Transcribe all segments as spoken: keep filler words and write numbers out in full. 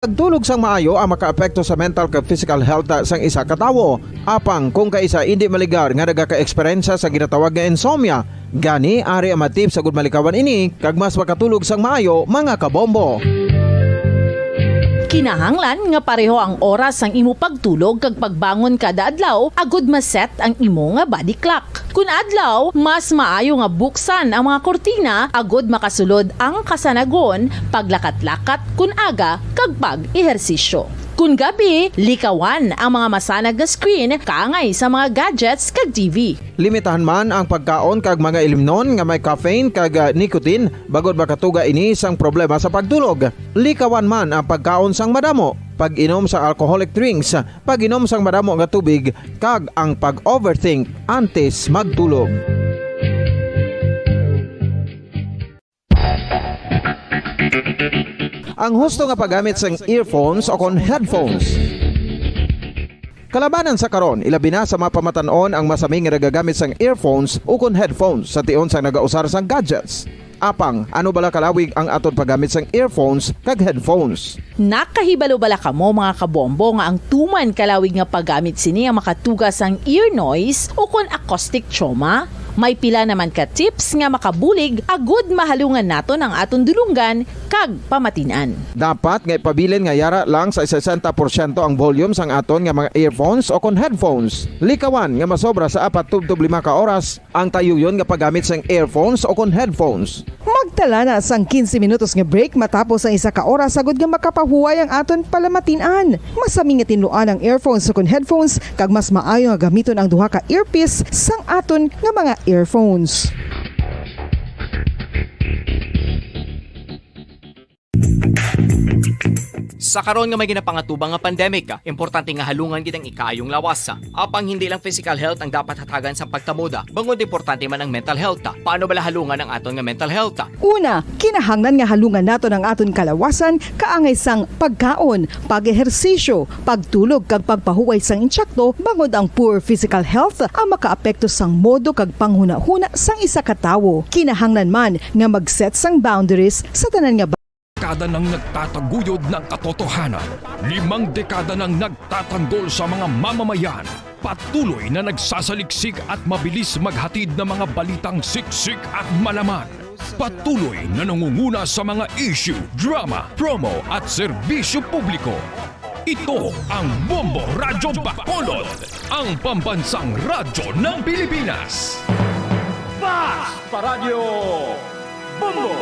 Pagtulog sang maayo ang makaapekto sa mental kag physical health sang isa ka tawo. Apang kung kaisa indi maligar nga nagaka-eksperyensya sa ginatawag nga insomnia, gani ari ang mga tips agud malikawan ini kag mas makatulog sang maayo, mga kabombo. Kinahanglan nga pareho ang oras sang imo pagtulog kag pagbangon kada adlaw agud ma-set ang imo nga body clock. Kun adlaw, mas maayo nga buksan ang mga kurtina agud makasulod ang kasanagon, paglakat-lakat kun aga, kag pag-ehersisyo. Kun gabi, likawan ang mga masanag nga screen kaangay sa mga gadgets kag T V. Limitahan man ang pagkaon kag mga ilimnon nga may caffeine kag, ah, nicotine, bangod makatuga ini sang problema sa pagtulog. Likawan man ang pagkaon sang madamo, pag-inom sa alcoholic drinks, pag-inom sang madamo nga tubig, kag ang pag-overthink antes magtulog. Ang husto nga paggamit sang earphones o kon headphones. Kalabanan sa karon, ilabi na sa mga pamatan-on ang masami nga nagagamit sang earphones o kon headphones sa tion sang nagausar sang gadgets. Apang, ano bala kalawig ang aton paggamit sang earphones kag headphones? Nakahibalo bala kamo, mga kabombo, nga ang tuman kalawig nga paggamit sini ang makatuga sang ear noise o kon acoustic trauma? May pila naman ka tips nga makabulig agud mahalungan naton ang aton dulonggan kag pamatin-an. Dapat nga ipabilin nga yara lang sa sesenta porsyento ang volume sang aton nga mga earphones o kon headphones. Likawan nga masobra sa apat tubtob lima ka oras ang tayuyon nga paggamit sang earphones o kon headphones. Magtala na sang quince minutos nga break matapos ang isa ka oras, agud nga makapahuway ang aton palamatin-an. Masami nga tinluan ang earphones o kon headphones, kag mas maayo nga gamiton ang duha ka earpiece sang aton nga mga earphones. Sa karon nga may ginapangatubang nga pandemic, importante nga halungan gid ang ikaayong lawas. Apang hindi lang physical health ang dapat hatagan sa pagtamuda, bangod importante man ang mental health. Paano bala halungan ang aton nga mental health? Una, kinahanglan nga halungan naton ang aton kalawasan kaangay sang pagkaon, pag-ehersisyo, pagtulog kag pagpahuway sang insakto, bangod ang poor physical health ang makaapekto sang modo kag panghunahuna sang isa ka tawo. Kinahanglan man nga mag-set sang boundaries sa tanan nga dekada nang nagtataguyod ng katotohanan, limang dekada nang nagtatanggol sa mga mamamayan, patuloy na nagsasaliksik at mabilis maghatid ng mga balitang siksik at malaman. Patuloy na nangunguna sa mga issue, drama, promo at serbisyo publiko. Ito ang Bombo Radyo Bacolod, ang pambansang radyo ng Pilipinas. Fast Paradyo Bombo!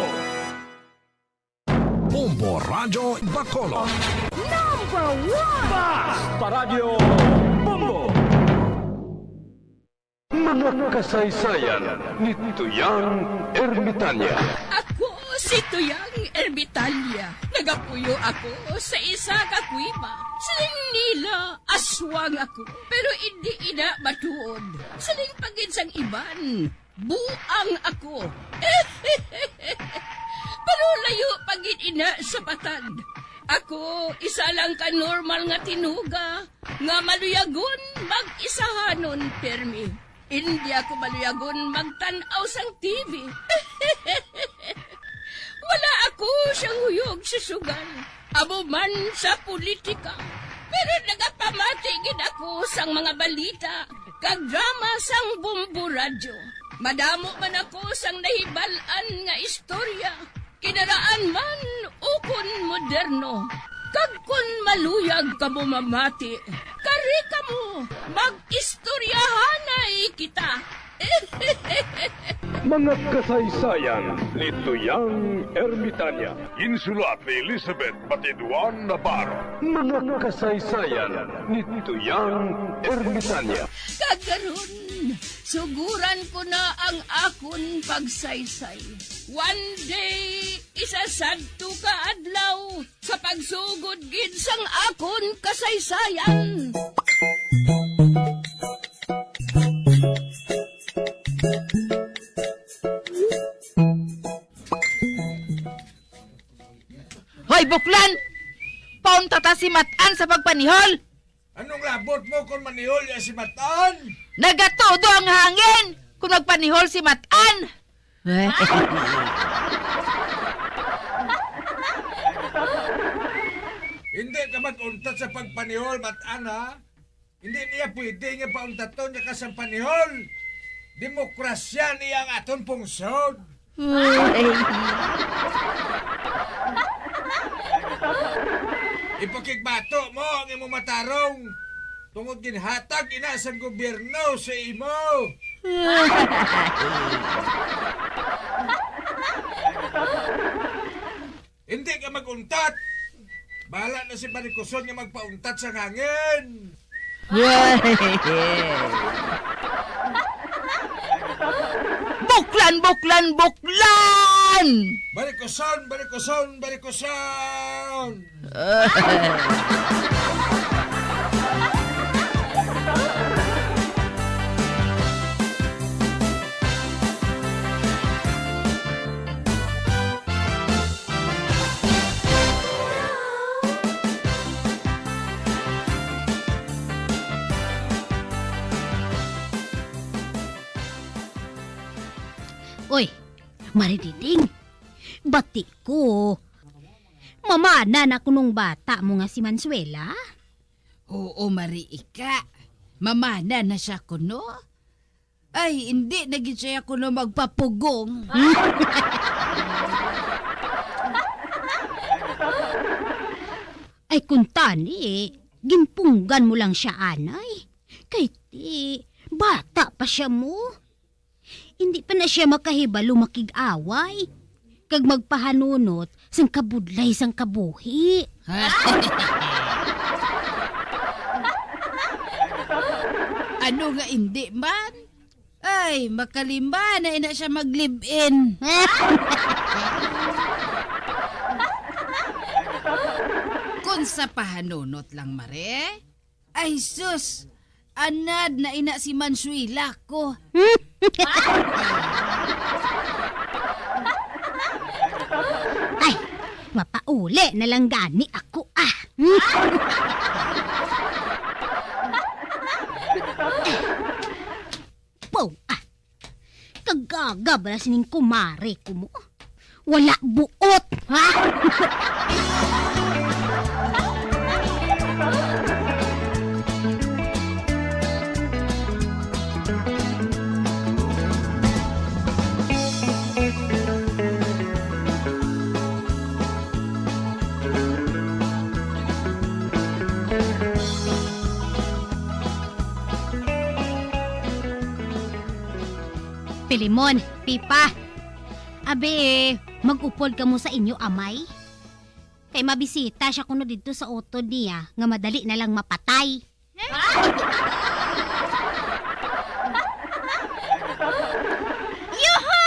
Bombo Radyo Bacolod. Number one! Fast Paradyo Bombo! Mga kasaysayan ni Tuyang Ermitanya. Ako si Tuyang Ermitanya. Nagapuyo ako sa isa ka kuweba. Siling nila, aswang ako, pero indi ina matuod. Siling pa gid sang iban, buang ako. Pero layo pa gid ina sa patag. Ako isa lang ka normal nga tinuga nga maluyagon mag-isahanon pirmi. Indi ako maluyagon magtan-aw sang T V. Wala ako siyang huyog sa sugal, amo man sa politika. Pero nagapamati gid ako sang mga balita kag drama sang Bombo Radyo. Madamo man ako sang nahibal-an nga istorya, kinaraan man ukon moderno. Kag kon maluyag kamo mamati, kari kamo, mag-istoryahanay kita. Mga kasaysayan ni Tuyang Ermitanya. Insulat ni Elizabeth Batiduan Navarro. Mga kasaysayan ni Tuyang Ermitanya. Kag karon, suguran ko na ang akon pagsaysay. One day, isa sadto ka adlaw, sa pagsugod gid sang akon kasaysayan. Hoy, Buklan! Paunta ta si Matan sa pagpanihol! Anong labot mo kon manihol ya si Matan? Nagatudo ang hangin kon magpanihol si Matan! Eh? Hindi ka mag-untat sa pagpanihol, Matan, ha? Hindi niya pwede nga pauntaton niya ka sa panihol. Demokrasya niya ang aton pungsod. Ipakigbato mo ang imong matarong tungod ginhatag ina sang gobyerno sa imo. Hindi ka mag-untat. Bahala na si Barikoson nga magpauntat sa hangin. Buklan, buklan, buklan! Barikoson, Barikoson, Barikoson! Oy, Mari Diding, bati ko. Mamana na kunong bata mo nga si Mansuela? Oo, Mari Ika. Mamana na siya kuno. Ay, hindi na gid siya kuno magpapugong. Ay, kung tani, ginpunggan mo lang siya, anay. Kay ti, bata pa siya mo. Hindi pa na siya makahibalo makig-away kag magpahanunot sang kabudlay sang kabuhi. Ano nga indi man? Ay, makalima na ina siya mag-live-in. Kung sa pahanunot lang, Mare, ay, sus! Anad na ina si Mansuela ko. Ay, mapauli na lang gani ako, ah. Pow, ah. Kagaga bala sining kumare ko mo. Wala buot, ha? Pilimon, Pipa. Abi, mag-upod kamo sa inyo amay. Kay mabisita siya kuno didto sa utod niya nga madali na lang mapatay. Yuhu!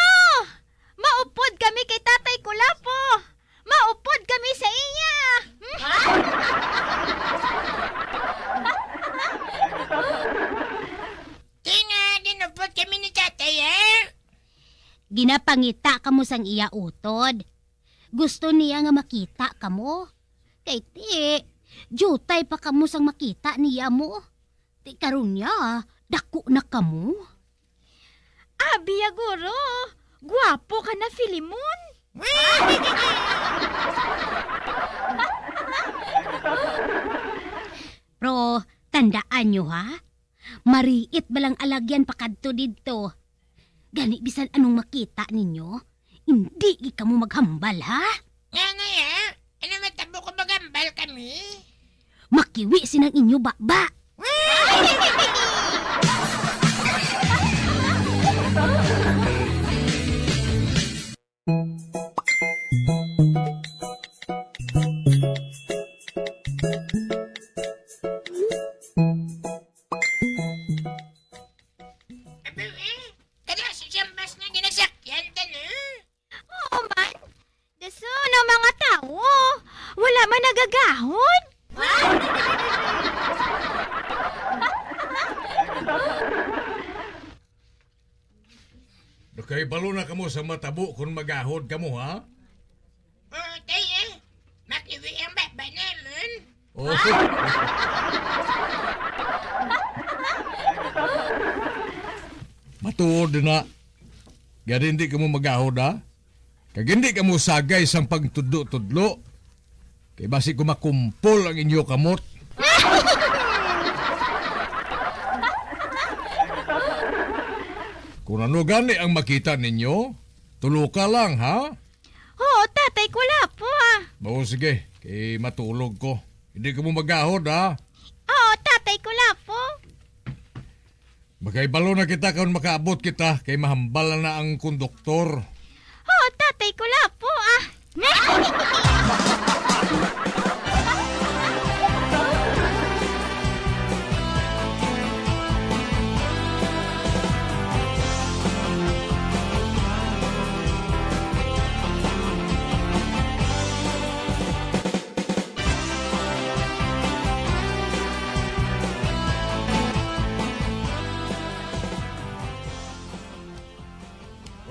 Maupod kami kay Tatay Kulapo. Maupod kami sa iya. Ti nga, ginupod kami ni tatay, eh. Ginapangita kamo sang iya utod. Gusto niya nga makita kamo. Kay ti, diutay pa kamo sang makita niya mo. Ti karon niya, dako na kamo. Abi ya, guro. Guwapo ka na, Filimon. Pero tandaan niyo, ha? Mariit balang alagyan pakadto didto. Gani bisan anong makita ninyo, indi gid kamo maghambal, ha? Ngani, ha? Ano matabo kung maghambal kami? Makiwi sinang inyo baba. Abi, eh, kada sa siyambas nga ginasakyan ka na. Oo man. Dason ang mga tawo, wala man nagagahod. Nakahibalo na kamo sa matabo kon magahod kamo, ha? Oo, tay, eh. Makiwi ang baba namon. Oh. Matuod na. Gani hindi kamo magahod, ha? Kag hindi kamo sagay sang pagtudlo-tudlo. Kay basi ko makumpol ang inyo kamot. Kung ano gani ang makita ninyo, tuloka lang, ha? Oo, tatay, kulapo, ah. Oo, sige. Kay matulog ko. Hindi ko mo magahod, ha? Oo, tatay, kulapo. Magahibalo na kita kung makaabot kita, kay mahambal na ang konduktor. Oo, tatay, kulapo, ah.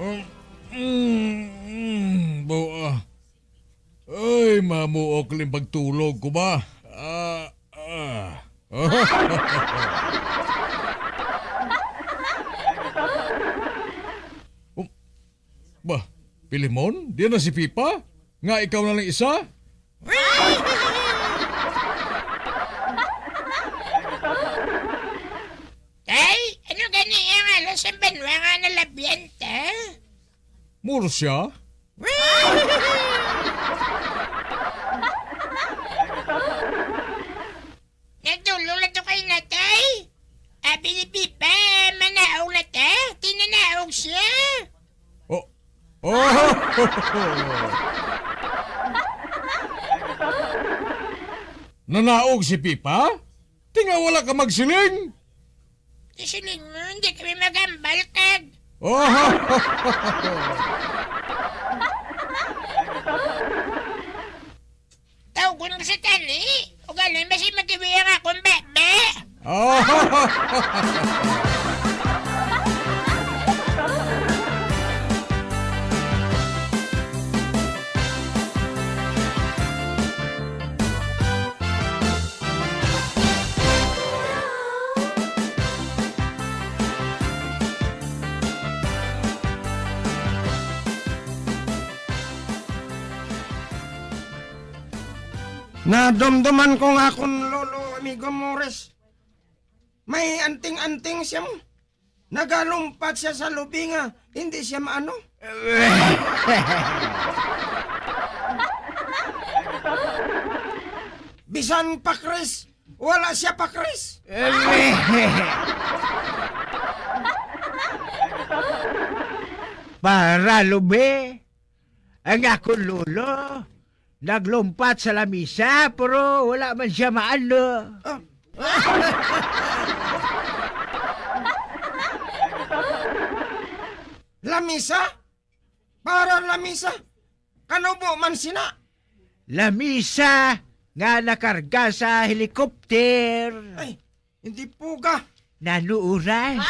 Um, mm, mm, bawa. Ay, mamuok ling pagtulog ko ba? Ah, ah. Um, ba, Pilimon? Di na si Pipa? Nga ikaw na lang isa? Tay, ano gani ang alas sa banwa nga nalabyan ta? Murcia? Nagdulong na to kay natay. Abi ni Pipa, manaog na ta. Tinanaog siya. Oh. Oh. Nanaog si Pipa? Tinga wala ka magsiling. Isiling mo, hindi kami magambal kag. Oh. Tawgon ko sa tani. Ugaling ba si Magiwi ang akong bebe? Oh. Nadumduman ko nga akon lolo, amigo Morris. May anting-anting siya mo. Nagalumpat siya sa lubi nga hindi siya maano. Bisan pakris, wala siya pakris. Para lubi. Ang akon lolo, naglumpat sa lamisa, pero wala man siya maano. Ah. Lamisa? Para lamisa? Kanubo man sina? Lamisa nga nakarga sa helicopter. Ay, hindi puga. Nanuuran.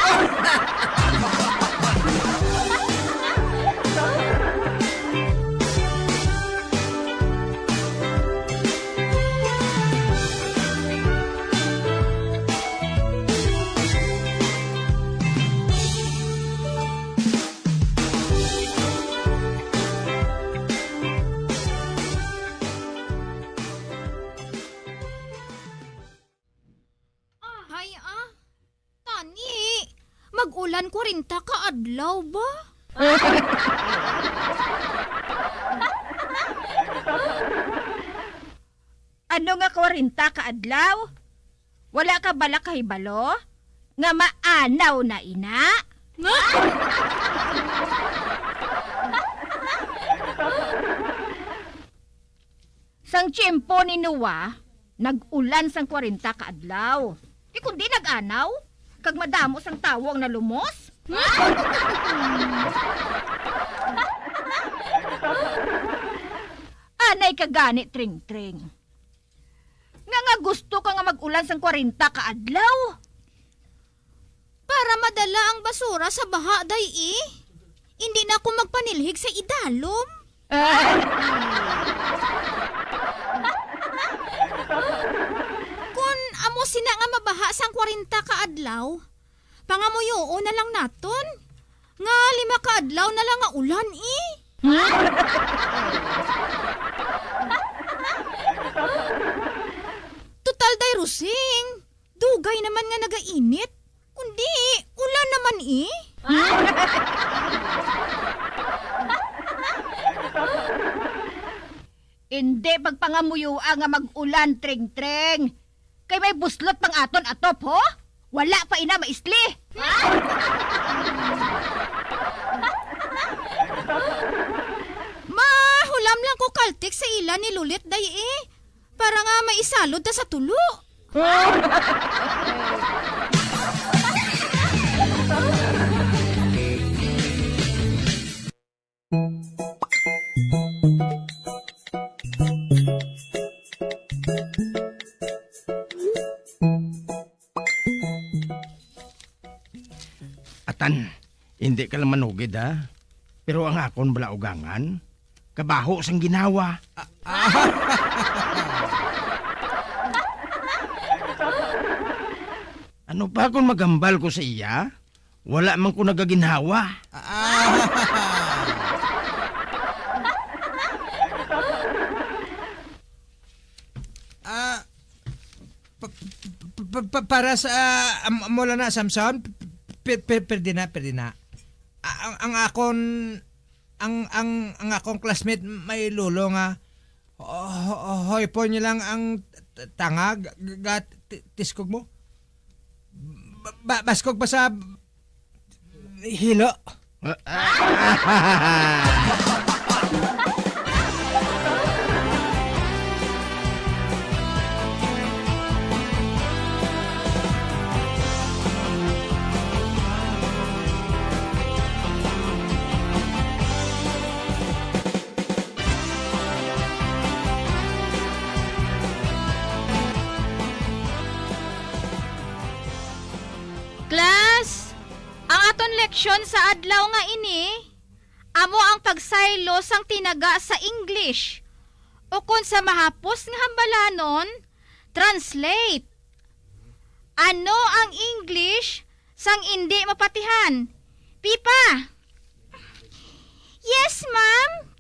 Ay, ah. Tani, mag-ulan kwarenta ka adlaw ba? Ano nga kwarenta ka adlaw? Wala ka bala kahibalo nga maanaw na ina? Sang tiyempo ni Noah, nag-ulan sang kwarenta ka adlaw. Ti kundi nag-anaw, kag madamo sang tawo ang nalumos. Anay ka gani, Tringtring. Nga, nga gusto ka nga mag-ulan sang kwarenta ka adlaw? Para madala ang basura sa baha, day, eh. Indi na ako magpanilhig sa idalom. Kon amo sina nga mabaha sang kwarenta ka adlaw, pangamuyoon na lang naton. Nga lima ka adlaw na lang nga ulan, eh. Kusing, dugay naman nga nagainit. Kundi, ulan naman, eh. Indi pagpangamuyoa nga mag-ulan, Tring-tring. Kay may buslot pang aton atop, ho? Wala pa ina maisli. Mahulam lang ko kaltik sa ila ni Lulit, day, eh. Para nga maisalod ta sa tulo. Atan, hindi ka lang manugid, ha? Pero ang akon bala ugangan, kabaho sang ginawa. Ano pa kung magambal ko sa iya? Wala man ko nagaginhawa. Ah. Ah, pa, pa, pa, pa, para sa, ah, am-, amo lang na, Samson. Pe-, pe-, pwede na, pwede na. Ah, ang, ang akon, ang, ang, ang akong classmate may lolo nga, ho-, ho-, hoypon niya lang ang t-, tanga, ga-, ga-, ti-, tiskog mo. Ba-, ba-, baskog pa sa hilo. Class, ang aton leksyon sa adlaw nga ini amo ang pagsaylo sang tinaga sa English, ukon sa mahapos nga hambalanon, translate. Ano ang English sang indi mapatihan? Pipa! Yes, ma'am.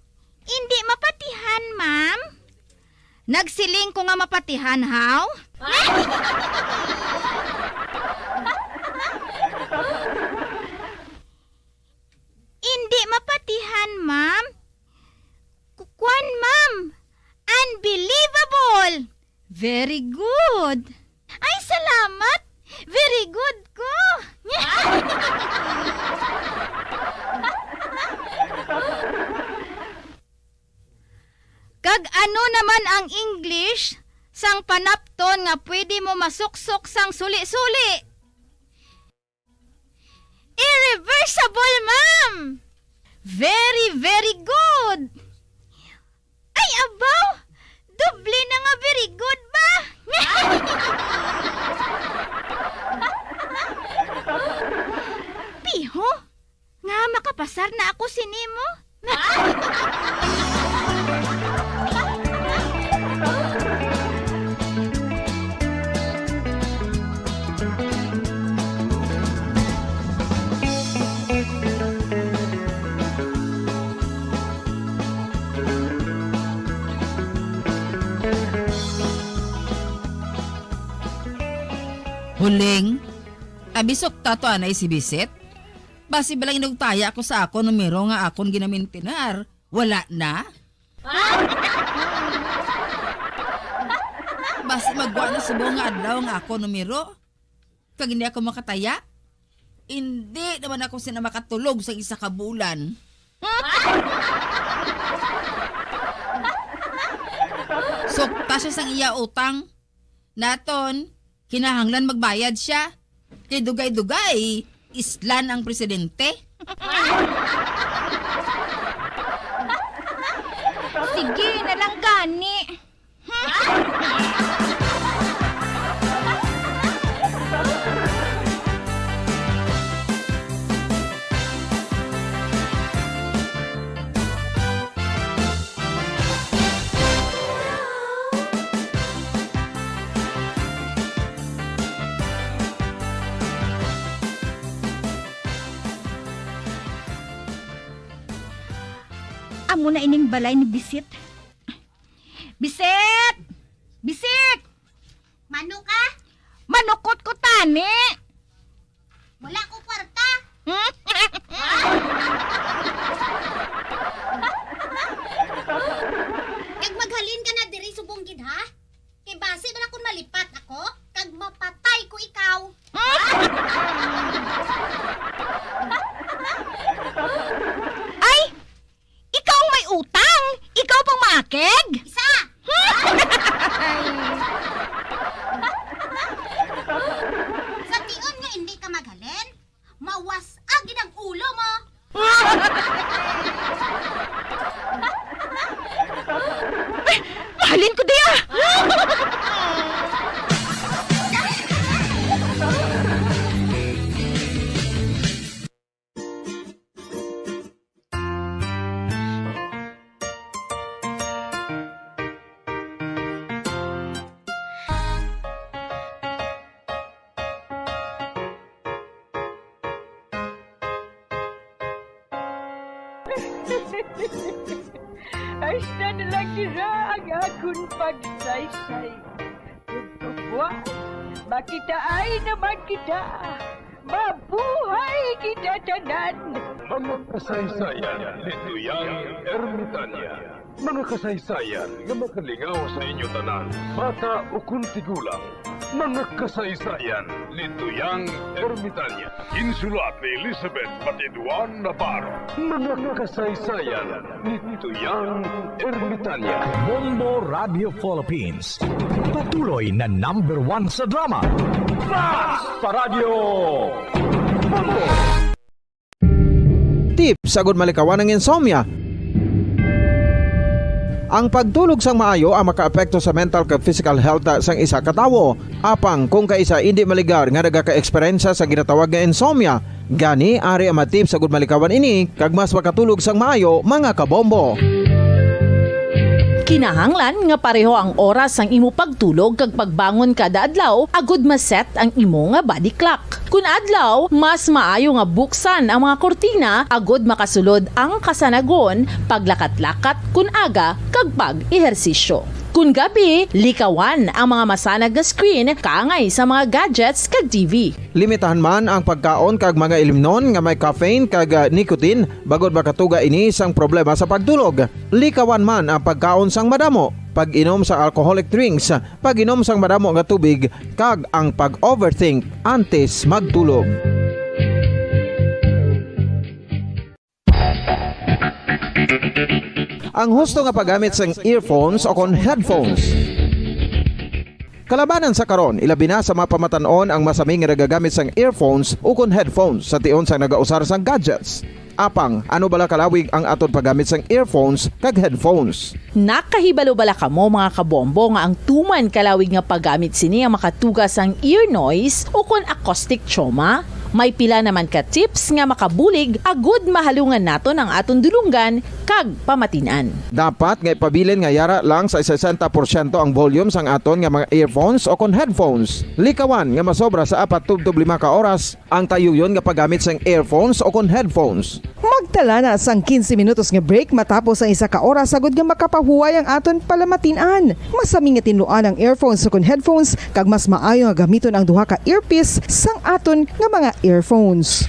Indi mapatihan, ma'am. Nagsiling ko nga mapatihan, haw? Indi mapatihan, ma'am. Ku-, kuwan, ma'am. Unbelievable! Very good. Ay, salamat! Very good ko! Kag ano naman ang English sang panapton nga pwede mo masuksok sang suli-suli? Irreversible, ma'am! Very, very good! Ay, abaw! Doble na nga very good ba? Piho, nga makapasar na ako sini mo? Huling, abisok ta to anay si Bisit. Basi bala inugtaya ko sa akon numero nga akon ginamintinar. Wala na? Basi magwa na subong nga adlaw nga akon numero. Kag hindi ako makataya. Hindi naman ako sina makatulog sa isa ka bulan. Sukta siya sang iya utang. Naton, kinahanglan magbayad sia. Kay dugay-dugay, islan ang presidente. Sige na lang gani. Amo na ining balay ni Bisit. Bisit! Bisit! Mano ka? Manukot ko tani. Wala ko kwarta. Hmm? Kag maghalin ka na diri subong gid, ha? Kay basi bala kun malipat ako, kag mapatay ko ikaw. Ay! Ikaw ang may utang! Ikaw pang maakig! Isa! Sa tion nga hindi ka maghalin, mawas-a gid ang ulo mo! Ay, mahalin ko diya! Hasta na lang dira ang akon pagsaysay. Ug kabuas, makitaay naman kita. Mabuhay kita tanan! Mga kasaysayan ni Tuyang Ermitanya. Mga kasaysayan nga makalingaw sa inyo tanan, bata ukon tigulang. Mga kasaysayan ni Tuyang Ermitanya. Ginsulat ni Elizabeth Batiduan Navarro. Mga kasaysayan ni Tuyang Ermitanya. Bombo Radio Philippines. Patuloy na number one sa drama. Fast Paradyo! Bombo! Tips agud malikawan ang insomnia. Ang pagtulog sang maayo ang makaapekto sa mental kag physical health sang isa ka tawo. Apang kung kaisa indi maligar nga nagaka-eksperyensya sa ginatawag nga insomnia, gani ari ang mga tips agud malikawan ini kag mas makatulog sang maayo, mga kabombo. Kinahanglan nga pareho ang oras sang imo pagtulog kag pagbangon kada adlaw agud ma-set ang imo nga body clock. Kun adlaw, mas maayo nga buksan ang mga kurtina agud makasulod ang kasanagon, paglakat-lakat kun aga, kag pag-ehersisyo. Kun gabi, likawan ang mga masanag nga screen kaangay sa mga gadgets kag T V. Limitahan man ang pagkaon kag mga ilimnon nga may caffeine kag, ah, nicotine, bangod makatuga ini sang problema sa pagtulog. Likawan man ang pagkaon sang madamo, pag-inom sa alcoholic drinks, pag-inom sang madamo nga tubig, kag ang pag-overthink antes magtulog. Ang husto nga paggamit sang earphones o kon headphones. Kalabanan sa karon, ilabi na sa mga pamatan-on ang masami nga nagagamit sang earphones o kon headphones sa tion sang nagausar sang gadgets. Apang, ano bala kalawig ang aton paggamit sang earphones kag headphones? Nakahibalo bala kamo, mga kabombo, nga ang tuman kalawig nga paggamit sini ang makatuga sang ear noise o kon acoustic trauma? May pila naman ka tips nga makabulig agud mahalungan naton ang aton dulonggan kag pamatin-an. Dapat nga ipabilin nga yara lang sa sesenta porsyento ang volume sang aton nga mga earphones o kon headphones. Likawan nga masobra sa apat tubtob lima ka oras ang tayuyon nga paggamit sang earphones o kon headphones. Magtala na sang quince minutos nga break matapos ang isa ka oras, agud nga makapahuway ang aton palamatin-an. Masami nga tinluan ang earphones o kon headphones, kag mas maayo nga gamiton ang duha ka earpiece sang aton nga mga earphones.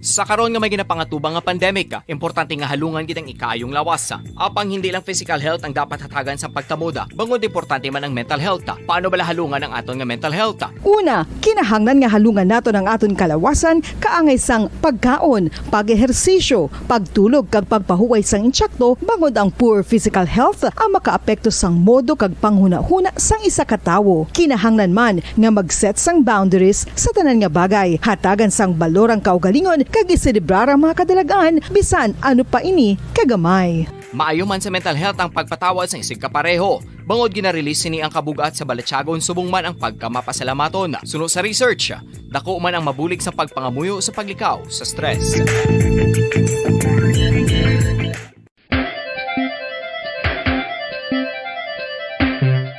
Sa karon nga may ginapangatubang nga pandemic, importante nga halungan gid ang ikaayong lawas. Apang hindi lang physical health ang dapat hatagan sa pagkamoda, bangod importante man ang mental health. Paano bala halungan ang aton nga mental health? Una, kinahanglan nga halungan naton ang aton kalawasan kaangay sang pagkaon, pag-ehersisyo, pagtulog kag pagpahuway sang insakto, bangod ang poor physical health ang makaapekto sang modo kag panghunahuna sang isa ka tawo. Kinahanglan man nga mag-set sang boundaries sa tanan nga bagay, hatagan sang balor ang kaugalingon kag iselebrar ang mga kadalag-an bisan ano pa ini kagamay. Maayo man sa mental health ang pagpatawad sang isigkapareho, bangod gina-release sini ang kabug-at sa balatyagon subong man ang pagkamapasalamaton. Suno sa research, dako man ang mabulig sa pagpangamuyo sa paglikaw sa stress.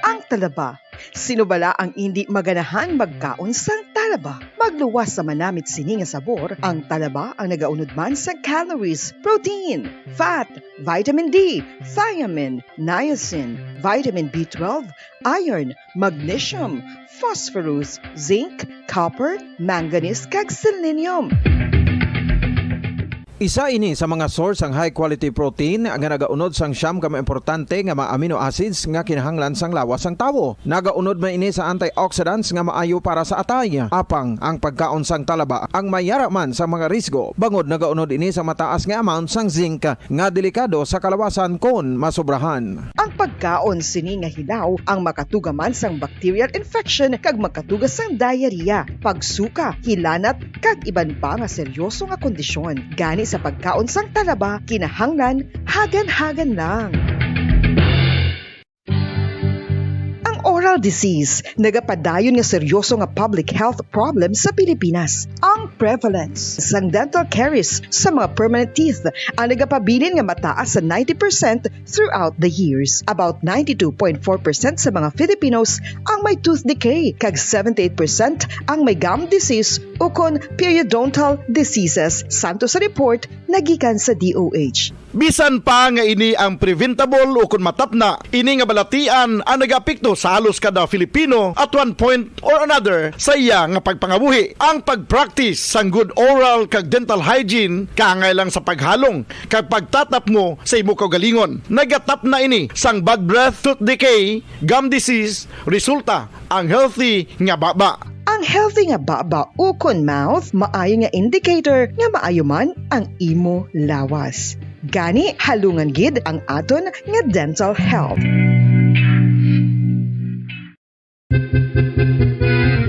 Ang talaba. Sino bala ang indi maganahan magkaon sang talaba? Pagluwas sa manamit sini nga sabor, ang talaba ang nagaunod man sa calories, protein, fat, vitamin D, thiamine, niacin, vitamin B twelve, iron, magnesium, phosphorus, zinc, copper, manganese, kag selenium. Isa ini sa mga source sang high quality protein nga nagaunod sang siyam ka mga importante nga mga amino acids nga kinahanglan sang lawas sang tawo. Nagaunod man ini sa antioxidants nga maayo para sa atay. Apang ang pagkaon sang talaba ang may yara man sa mga risgo, bangod nagaunod ini sa mataas nga amount sang zinc nga delikado sa kalawasan kon masobrahan. Ang pagkaon sini nga hilaw ang makatuga man sang bacterial infection kag makatuga sang diarrhea, pagsuka, hilanat, kag iban pa nga seryoso nga kondisyon. Gani sa pagkaon sang talaba, kinahanglan hagan-hagan lang. Ang oral disease nagapadayon nga seryoso nga public health problem sa Pilipinas. Ang prevalence sang dental caries sa mga permanent teeth ang nagapabilin nga mataas sa ninety percent throughout the years. About ninety-two point four percent sa mga Filipinos ang may tooth decay, kag seventy-eight percent ang may gum disease ukon periodontal diseases, santo sa report nagikan sa D O H. Bisan pa nga ini ang preventable ukon matapna, ini nga balatian ang nagaapekto sa halos kada Filipino at one point or another sa iya nga pagpangabuhi. Ang pag-practice sang good oral kag dental hygiene kaangay lang sa paghalong kag pagtatapngo sa imo kaugalingon. Nagatapna ini sang bad breath, tooth decay, gum disease, resulta ang healthy nga baba. Ang healthy nga baba ukon mouth maayo nga indicator nga maayo man ang imo lawas. Gani, halungan gid ang aton nga dental health.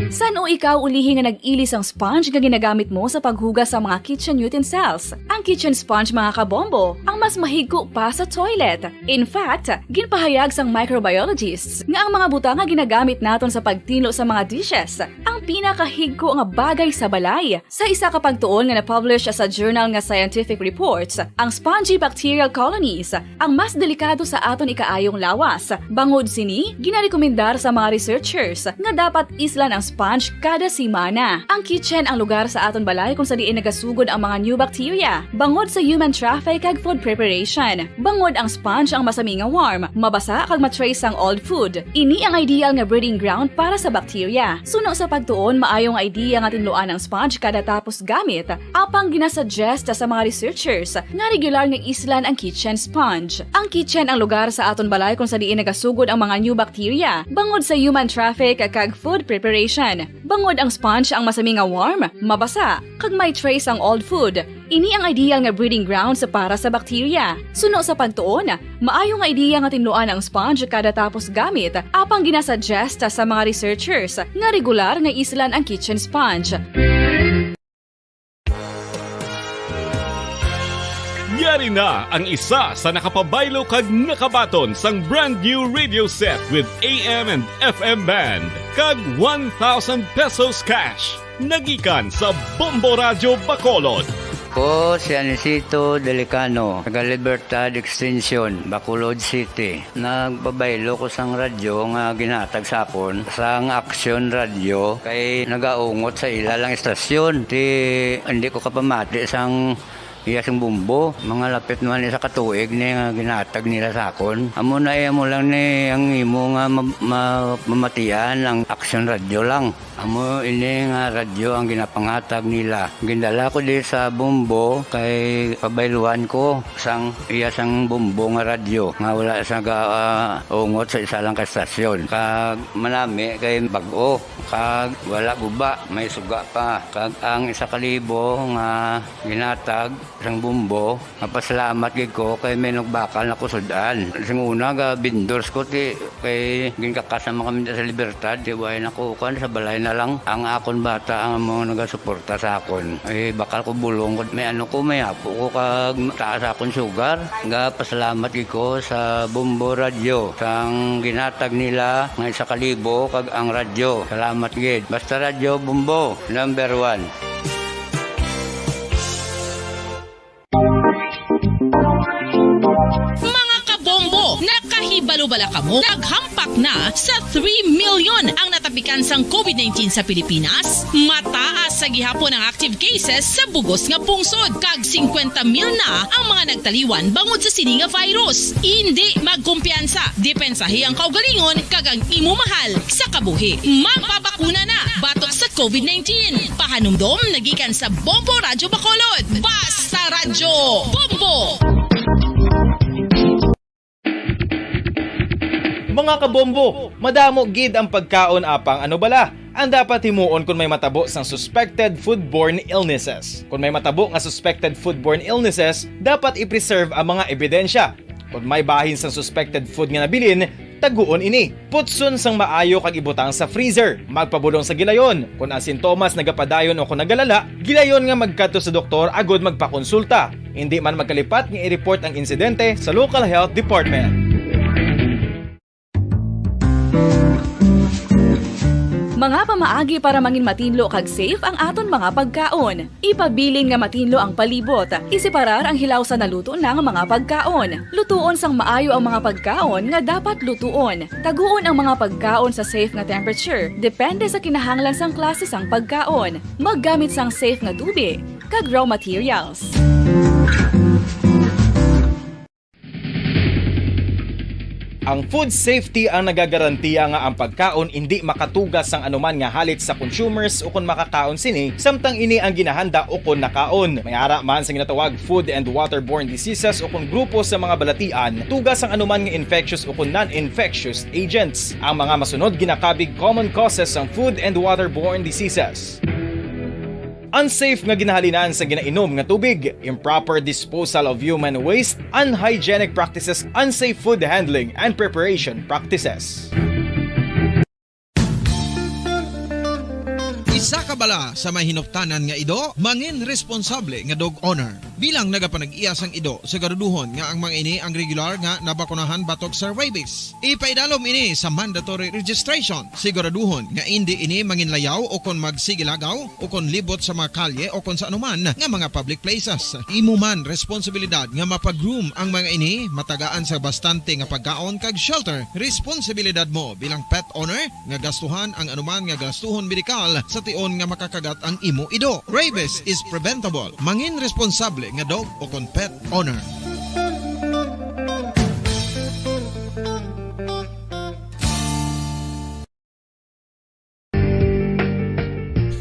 San-o ikaw ulihi nga nag-ili sang sponge nga ginagamit mo sa paghugas sa mga kitchen utensils? Ang kitchen sponge, mga kabombo, ang mas mahigko pa sa toilet. In fact, ginpahayag sang microbiologists nga ang mga butang nga ginagamit naton sa pagtinlo sa mga dishes ang pinakahigko nga bagay sa balay. Sa isa ka pagtuon nga na-publish sa journal nga Scientific Reports, ang spongy bacterial colonies ang mas delikado sa aton ikaayong lawas. Bangod sini, ginarekomendar sa mga researchers nga dapat islan ang sponge kada semana. Ang kitchen ang lugar sa aton balay kung sa diin nagasugod ang mga new bacteria bangod sa human traffic kag food preparation. Bangod ang sponge ang masami nga warm, mabasa kag ma-trace sang old food. Ini ang ideal nga breeding ground para sa bacteria. Suno sa pagtuon, maayo nga idea nga tinluan ang sponge kada tapos gamit. Apang ginasuggest sa mga researchers nga regular nga islan ang kitchen sponge. Ang kitchen ang lugar sa aton balay kung sa diin nagasugod ang mga new bacteria bangod sa human traffic kag food preparation. Bangod ang sponge ang masami nga warm, mabasa, kag may trace ang old food. Ini ang ideal nga breeding grounds para sa bacteria. Suno sa pagtuon, maayo nga ideya nga tinluan ang sponge kada tapos gamit, apang ginasuggest sa mga researchers nga regular nga islan ang kitchen sponge. Yari na ang isa sa nakapabaylo kag nakabaton sang brand new radio set with A M and F M band kag one thousand pesos cash. Nagikan sa Bombo Radyo Bacolod. Ko si Anisito Delicano, taga Libertad Extension, Bacolod City. Nagpabaylo ko sang radyo nga ginhatag sa akon sang Action Radio kay nagaungot sa ila lang istasyon. Ti, hindi ko kapamati sang iya sing bombo. Mga lapit naman isa ka tuig ni nga ginhatag nila sa akon. Amo na, eh, amo lang ni ang imo nga ma-, ma-, mamatian ang Action Radio lang. Amo ini nga radyo ang ginapanghatag nila. Gindala ko di sa bombo kay pabayluan ko sang iya sang bombo nga radyo nga wala sa ga, ah, ungot sa isa lang ka stasyon. Kag manami kay bag-o, kag wala guba, may suga pa. Kag ang isa ka libo nga ginatag sang bombo, mapasalamat gid ko kay may nagbakal na ko sud-an. Sing una, ga vendors ko, ti, kay ginkakas naman kami sa Libertad, ti, way na ko, kuwan, sa balay na lang. Ang akon bata ang amo nagasuporta sa akon. Eh, bakal ko bulong ko, may ano ko, may apo ko, kag taas akon sugar. Ga pasalamat gid ko sa Bombo Radyo, sang ginatag nila nga isa ka libo, kag ang radyo. Salamat gid. Basta Radyo Bombo, number one. Mga kabombo, nakahibalo Balubala kamo, naghampak na sa three million ang natapikan sang covid nineteen sa Pilipinas. Mataas sa gihapon ang active cases sa bugos nga pungsod, kag singkwenta mil na ang mga nagtaliwan bangod sa sini nga virus. Indi magkumpiyansa, depensahi ang kaugalingon kag ang imo mahal sa kabuhi. Magpabakuna na batok sa covid nineteen. Pahanumdom nagikan sa Bombo Radyo Bacolod. Basta Radyo Bombo! Mga kabombo, madamo gid ang pagkaon apang ano bala ang dapat himuon kon may matabo sang suspected foodborne illnesses. Kon may matabo nga suspected foodborne illnesses, dapat i-preserve ang mga ebidensya. Kon may bahin sang suspected food nga nabilin, taguon ini. Putson sang maayo kag ibutang sa freezer. Magpabulong sa gilayon. Kon ang sintomas nagapadayon o kon nagalala, gilayon nga magkadto sa doktor agud magpakonsulta. Indi man magkalipat nga i-report ang insidente sa local health department. Mga pamaagi para mangin matinlo kag safe ang aton mga pagkaon. Ipabilin nga matinlo ang palibot. Iseparar ang hilaw sa naluto na nga mga pagkaon. Lutuon sang maayo ang mga pagkaon nga dapat lutuon. Taguon ang mga pagkaon sa safe nga temperature, depende sa kinahanglan sang klase sang pagkaon. Maggamit sang safe nga tubig kag raw materials. Ang food safety ang nagagarantiya nga ang pagkaon indi makatuga sang anuman nga halit sa consumers ukon makakaon sini, samtang ini ang ginahanda ukon nakaon. May ara man sa ginatawag food and waterborne diseases ukon grupo sa mga balatian, tuga sang anuman nga infectious ukon non-infectious agents. Ang mga masunod ginakabig common causes sang food and waterborne diseases. Unsafe nga ginahalinan sa ginainom nga tubig, improper disposal of human waste, unhygienic practices, unsafe food handling, and preparation practices. Isa ka bala sa may hinuptanan nga ido, mangin responsable nga dog owner. Bilang nagapanag-iya sang ido, siguraduhon nga ang mga ini ang regular nga nabakunahan batok sa rabies. Ipaidalom ini sa mandatory registration. Siguraduhon nga indi ini manginlayaw o kon magsigilagaw o kon libot sa mga kalye o kon sa anuman nga mga public places. Imo man responsibilidad nga mapa-groom ang mga ini, matagaan sa bastante nga pagkaon kag shelter. Responsibilidad mo bilang pet owner nga gastuhan ang anuman nga gastuhon medikal sa tion nga makakagat ang imo ido. Rabies is preventable. Mangin responsable nga dog o kon pet owner.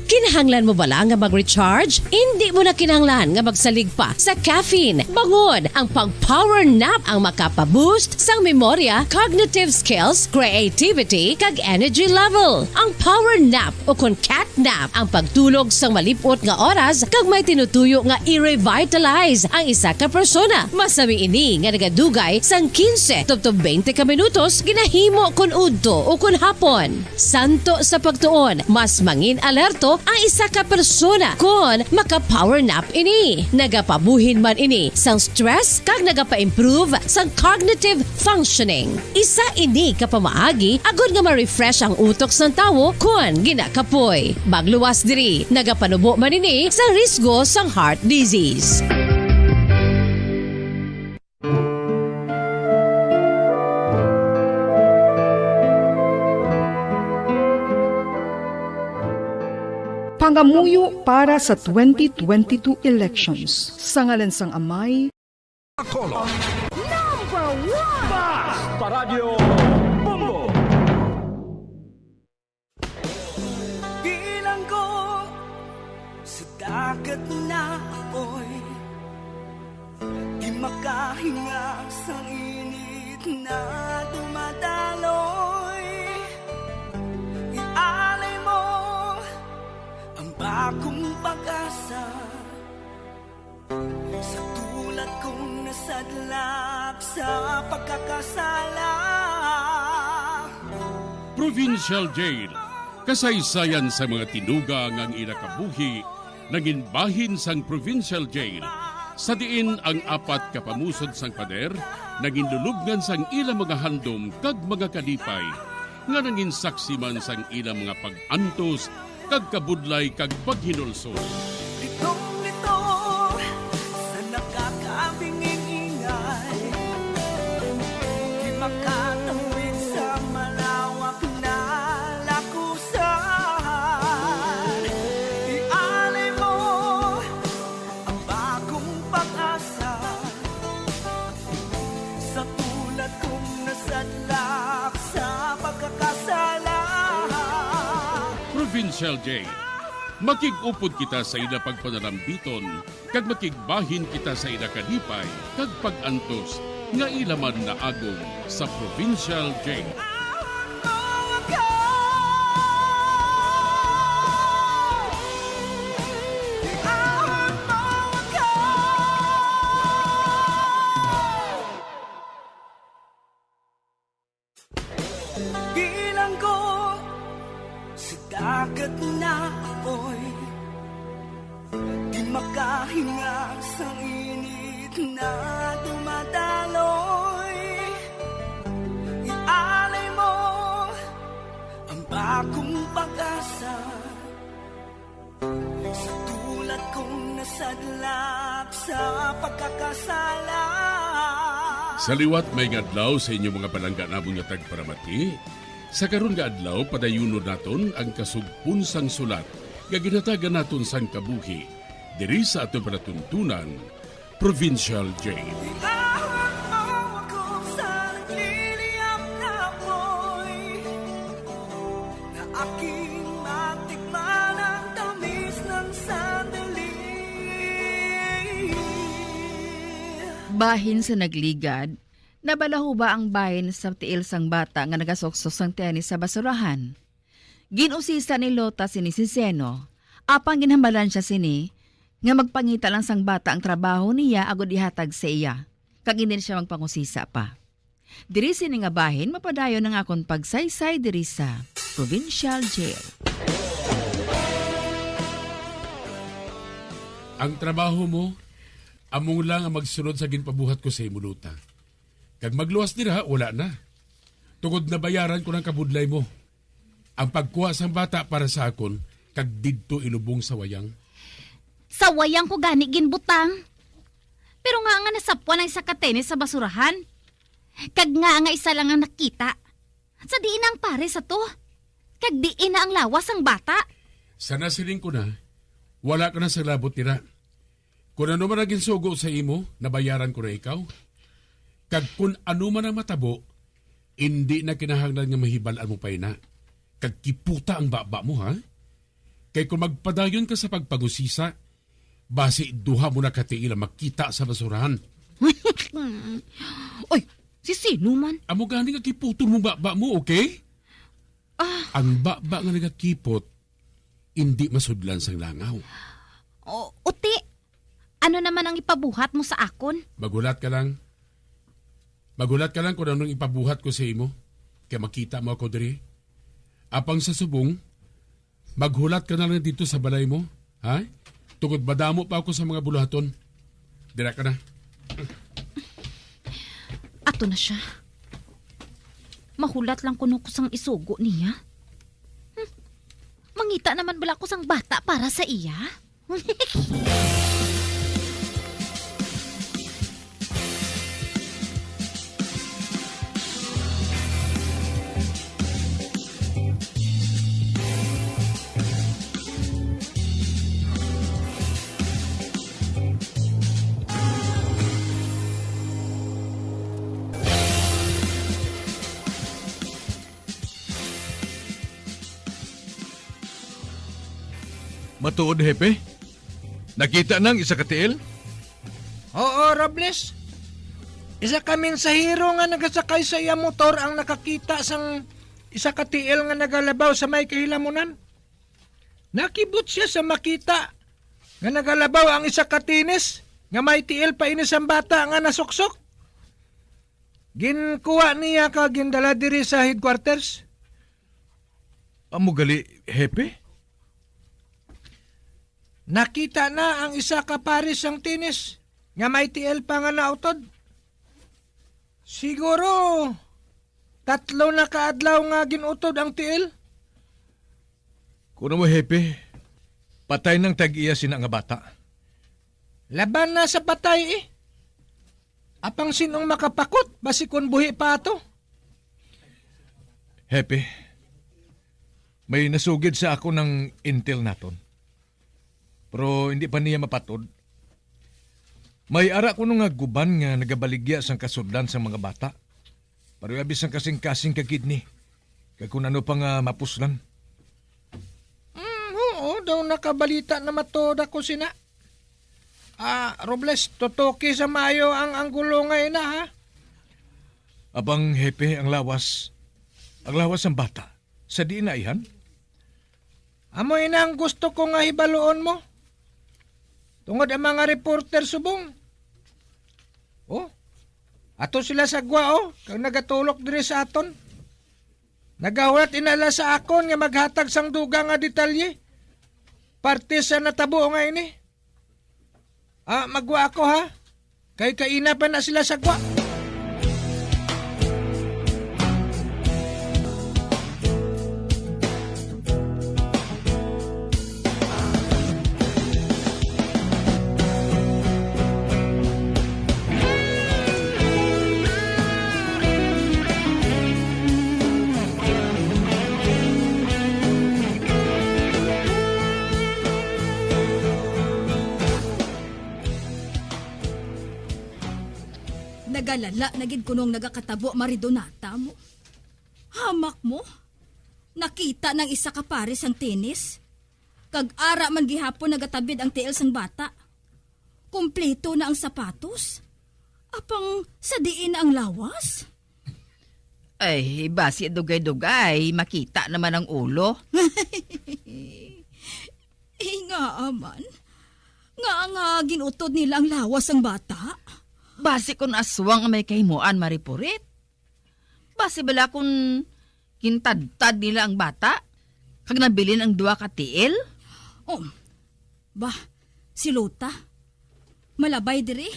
Kinahanglan mo bala nga mag-recharge? Indi mo na kinahanglan nga magsalig pa sa caffeine. Bangon, ang pag-power nap ang makapa-boost sang memorya, cognitive skills, creativity, kag energy level. Ang power nap o kon cat nap ang pagtulog sang malip-ot nga oras kag may tinutuyo nga i-revitalize ang isa ka persona. Masami ini nga nagadugay sang quince tubtob twenty ka minutos ginahimo kon udto o kon hapon. Santo sa pagtuon, mas mangin alerto ang isa ka persona kon maka-power nap ini. Nagapabuhin man ini sang stress kag nagapa-improve sang cognitive functioning. Isa ini ka pamaagi agod nga ma-refresh ang utok sang tawo kon ginakapoy. Magluwas diri, nagapanubo man ini sa risgo sang heart disease. Pangamuyo para sa twenty twenty-two elections. Sa ngalan sang Amay, Bacolod. Number one! Basta Radyo Bombo! Bilanggo sa dagat na apoy, di makahinga sa init na dumadaloy. Ialay mo ang bagong pag-asa. Sa tulad kong nasadlak sa pagkakasala. Provincial Jail, kasaysayan sa mga tinuga nga ang ila kabuhi nangin bahin sang Provincial Jail. Sa diin ang apat ka pamusod sang pader nangin lulubngan sang ila mga handom kag mga kalipay, nga nangin saksi man sang ila mga pag-antos kag kabudlay kag paghinulsol. Litong-lito sa nakakabinging ingay, di maka- Provincial J. Makig-upod kita sa ila pagpanalambiton, kag makigbahin kita sa ila kalipay kag pag-antos nga ila man naagom sa Provincial J. Bilanggo sa dagat na apoy, di makahinga sang init na dumadaloy. Ialay mo ang bagong pag-asa. Sa tulad kong nasadlak sa pagkakasala. Sa liwat, maayong adlaw sa inyo mga palangga namon nga tagparamati. Sa karon nga adlaw, padayunon naton ang kasugpon sang sulat nga ginhatagan naton sang kabuhi diri sa aton palatuntunan, Provincial J. Iahon mo ako sa nagliliyab na apoy, na aking matikman ang tamis ng sandali. Bahin sa nagligad, nabalahuba ang bahin sa tiil sang bata nga nagasuksok sang tenis sa basurahan. Gin-usisa ni Lota sini si Zeno, apang ginhambalan sia sini nga magpangita lang sang bata ang trabaho niya agod ihatag sa iya, kag indi na sia magpangusisa pa. Diri sini nga bahin mapadayon ang akon pagsaysay diri sa Provincial Jail. Ang trabaho mo, amo lang ang magsunod sa ginpabuhat ko sa imo, Lota. Kag magluwas dira, wala na. Tungod nabayaran ko ng kabudlay mo. Ang pagkuha sang bata para sa akon, kag didto ilubong sa wayang. Sa wayang ko gani ginbutang. Pero nga nga nasapwan ang isa ka tenis sa basurahan. Kag nga nga isa lang ang nakita. Sa diin na ang pare sa to? Kag diin na ang lawas sang bata? Sa nasiling ko na, wala ka na sa labot nira. Kun ano man ang ginsugo sa imo, nabayaran ko na ikaw. Kag kun ano man ang matabo, indi na kinahanglan nga mahibal-an mo pa ina. Kag kiputa ang baba mo, ha? Kay kung magpadayon ka sa pagpangusisa, basi duha mo na ka tiil ang makita sa basurahan. Oy, si sino man? Amo gani nga kiputon mo baba mo, okay? Ah. Ang baba nga nagakipot, indi masudlan sang langaw. O, uti, ano naman ang ipabuhat mo sa akon? Maghulat ka lang. Maghulat ka lang kung anong ipabuhat ko sa imo. Kaya makita mo ako diri. Apang sa subong, maghulat ka na lang dito sa balay mo. Ha? Tungod madamo pa ako sa mga buluhaton. Dira ka na. Ato na siya. Mahulat lang kuno ko sang isugo niya. Hmm. Mangita naman bala ko sang bata para sa iya? Matuod, Hepe? Nakita na ang isa ka tiil? Oo, Robles. Isa ka mensahero nga nagasakay sa iya motor ang nakakita sang isa ka tiil nga nagalabaw sa may kahilamunan. Nakibot sia sa makita nga nagalabaw ang isa ka tenis nga may tiil pa ini sang bata nga nasuksok. Ginkuha niya kag gindala diri sa headquarters. Amo gali, Hepe? Nakita na ang isa ka pares sang tenis nga may tiil pa nga nautod. Siguro, tatlo na ka adlaw nga gin-utod ang tiil. Kuno mo, Hepe, patay nang tag-iya sina nga bata. Laban na sa patay, eh. Apang sin-ong makapakot, basi kon buhi pa ato? Hepe, may nasugid sa ako ng intel naton. Pero hindi pa niya mapatod. May ara kuno nga guban nga nagabaligya sang kasudlan sang mga bata. Pero abi sang kasing-kasing ka gid ni, kag kun ano pa nga mapuslan. Daw nakabalita na matuod ako sina. Ah, Robles, tutuki sa maayo ang anggulo nga ina, ha? Abang, Hepe, ang lawas. Ang lawas sang bata. Sa diin na, ihan? Amo ina ang gusto ko nga hibaluon mo. Tungod ang mga reporter subong. Oh, ato sila sa gwa, oh, kag nagatulok diri sa aton. Nagahulat ina la sa akon nga maghatag sang dugang nga detalye. Parte sa natabo nga ini. Ah, magwa ako, ha? Kay kaina pa na sila sa gwa. Nagalala na gid kuno ang nagakatabo, Mari Donata mo. Hamak mo? Nakita na ang isa ka pares sang tenis. Kag ara man gihapon nagatabid ang tiil sang bata. Kumpleto na ang sapatos. Apang sa diin na ang lawas? Ay, basi dugay-dugay, makita naman ang ulo. Eh, nga man. Nga nga ginutod nila ang lawas sang bata? Basi kun aswang ang may kahimuan, Maripurit. Basi bala kun gintadtad nila ang bata, kag nabilin ang duha ka tiil? Oh, ba, si Lota, malabay diri,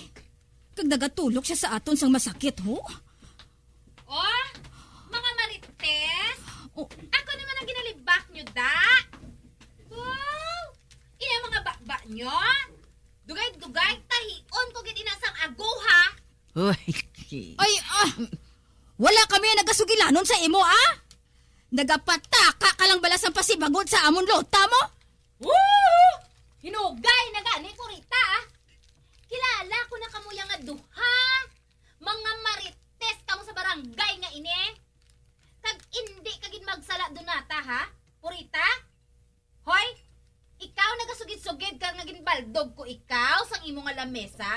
kag nagatulok siya sa aton sang masakit, ho? Oh, mga marites, oh, ako naman ang ginalibak nyo, da. Wow! Iya mga baba nyo? Dugay-dugay, tahion ko gid ina sang aguha. Uy. Ay, ah, wala kami nagasugilanon sa imo, ah? Nagapataka ka lang bala sang pasibagod sa amon Lota mo? Woo! Hinugay na gani ko, Rita, ah. Kilala ko na kamo yang nga duha. Mga marites kamo sa barangay nga ini. Kag indi ka gid magsala, Donata, ha? Purita? Hoy, ikaw nagasugid-sugid ka nga ginbaldog ko ikaw sang imo nga lamesa?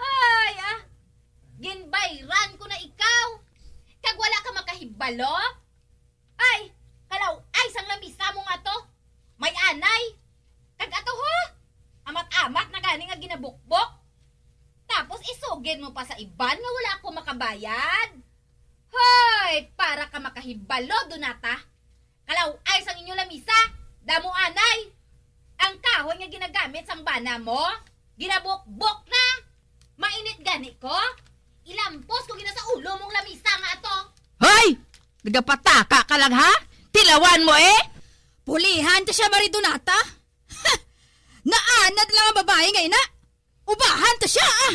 Ay, ah, ginbayran ko na ikaw. Kag wala ka makahibalo? Ay, kalaw-ay sang lamisa mo nga to. May anay. Kag ato ho, amat-amat na gani nga ginabukbok. Tapos isugid mo pa sa iban nga wala ako makabayad. Hoy, para ka makahibalo, Donata. Kalaw-ay sang inyo lamisa, damo anay. Ang kahoy nga ginagamit sang bana mo, ginabukbok na. Mainit gani ko. Ilampos ko gina sa ulo mong lamisa nga ato. Hoy! Nagapataka ka lang, ha? Tilawan mo, eh! Pulihan ta siya, Mari Donata. Naanad lang ang babae nga ina. Ubahan ta siya, ah!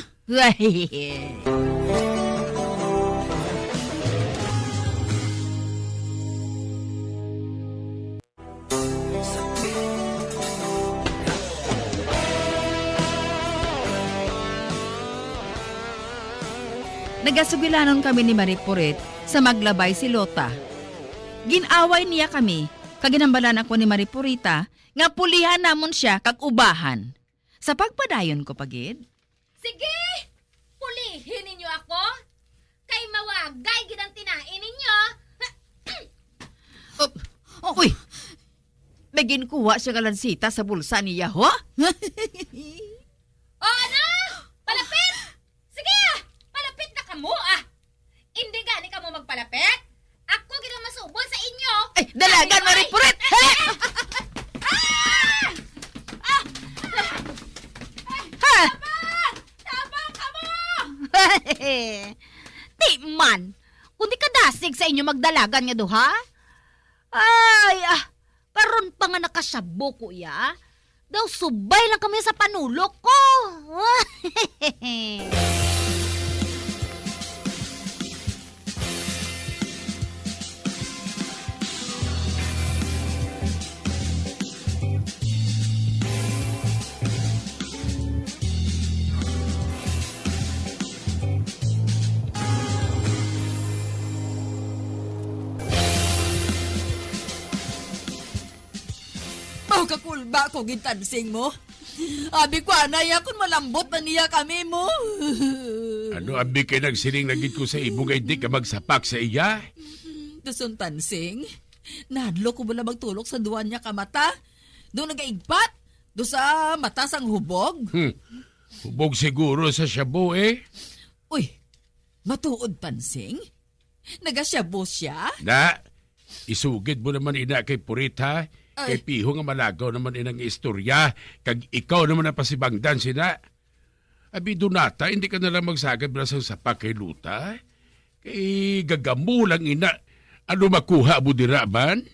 Nagasugilanon kami ni Maripurit sa maglabay si Lota. Gin-away niya kami, kag ginhambalan ako ni Maripurita nga pulihan namon sia kag ubahan. Sa pagpadayon ko pa gid. Sige! Pulihi ninyo ako! Kay mawagay gid ang tinai ninyo! Oh, oh. Uy! May ginkuha siya nga lansita sa bulsa niya, ho? O, ano? Palapit! Sige, ah! Palapit na kamo, ah! Indi gani kamo magpalapit? Ako gid ang masubol sa inyo! Ay, dalagan, Ay, Maripurit! Ay! Ah! Ah! Ha? Tabang! Tabang kamo! Di man! Kundi kadasig sa inyo magdalagan nga duha? Ay, ah! Karon pa nga nakasabo ko iya, daw subay lang kami sa panulok ko. Oh, Kakulba ko gid, Tansing, mo. Abi ko anay, ah, kung malambot na niya kami, mo. Ano, abi, kay nagsiling na gid ko sa imo nga hindi ka magsapak sa iya? Dason, Tansing, nahadlok ko bala magtulok sa duwa niya ka mata. Do nagaigpat? Do sa mata sang hubog? Hmm. Hubog siguro sa shabu, eh. Uy, matuod, Tansing? Nagashabu siya? Na, isugid mo naman ina kay Purit, ha? Kay Ay. Piho nga malagaw naman inang istorya, kag ikaw naman ang pasibangdan sina. Abi, Donata, hindi ka na lang magsagad bala sang sapak kay Luta. Kay gagamo lang ina. Ano makuha mo dira man?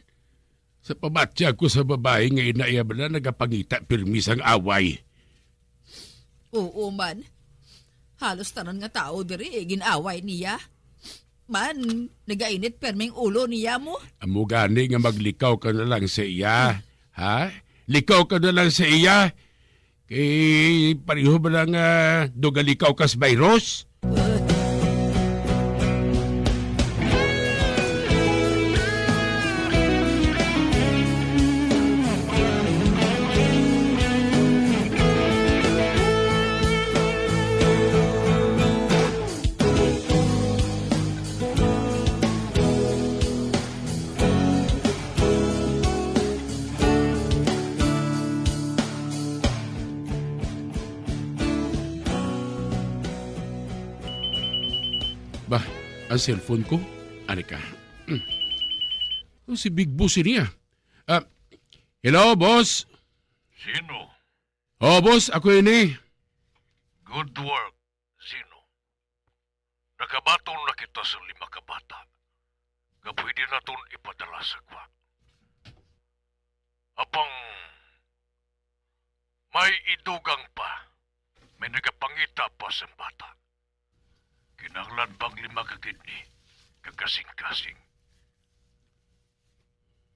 Sa pamatya ko sa babayi nga ina iya bala nagapangita pirmi sang away. Oo man. Halos tanan nga tawo diri, eh, gin-away niya. Man, nagainit perming ulo niya mo. Amo gani nga maglikaw ka na lang sa iya, ha? Likaw ka na lang sa iya. Kay pareho ba lang, ah, dugalikaw kas virus? Ba, ang cellphone ko? Ari ka. Hmm. Oh, si Big Boss ini, ah. Ah, hello, boss. Sino? Oh, boss, ako ini. Good work, Sino. Nakabaton na kita sa lima ka bata nga pwede naton ipadala sa gwa. Apang may idugang pa, may nagapangita pa sang bata. Kinahanglan bang lima ka kidney, kagkasing-kasing?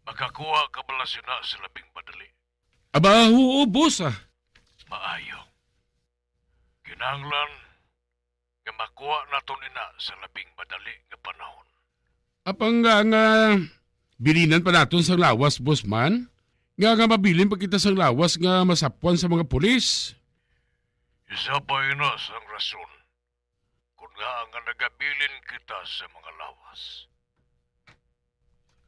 Makakuha ka bala sina sa labing madali? Aba, huo, boss, ah. Maayo. Kinahanglan nga makuha naton ina sa labing madali nga panahon. Apang nga, nga bilinan pa naton sang lawas, boss man? Nga, nga mabilin pa kita sang lawas nga masapwan sa mga pulis? Isa pa ina sang rason kon ngaa nga nagabilin kita sa mga lawas.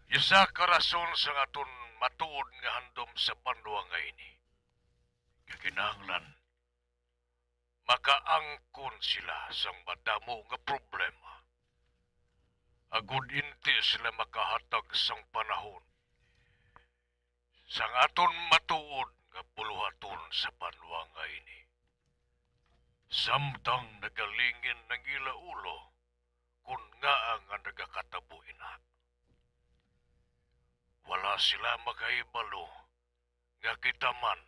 Isa ka rason sang aton matuod nga handom sa banwa nga ini nga kinahanglan makaangkon sila sang madamo nga problema, agod inti sila makahatag sang panahon sang aton matuod nga buluhaton sa banwa nga ini. Samtang nagalingin ang ila ulo kon ngaa nga nagakatabo ina. Wala sila makahibalo nga kita man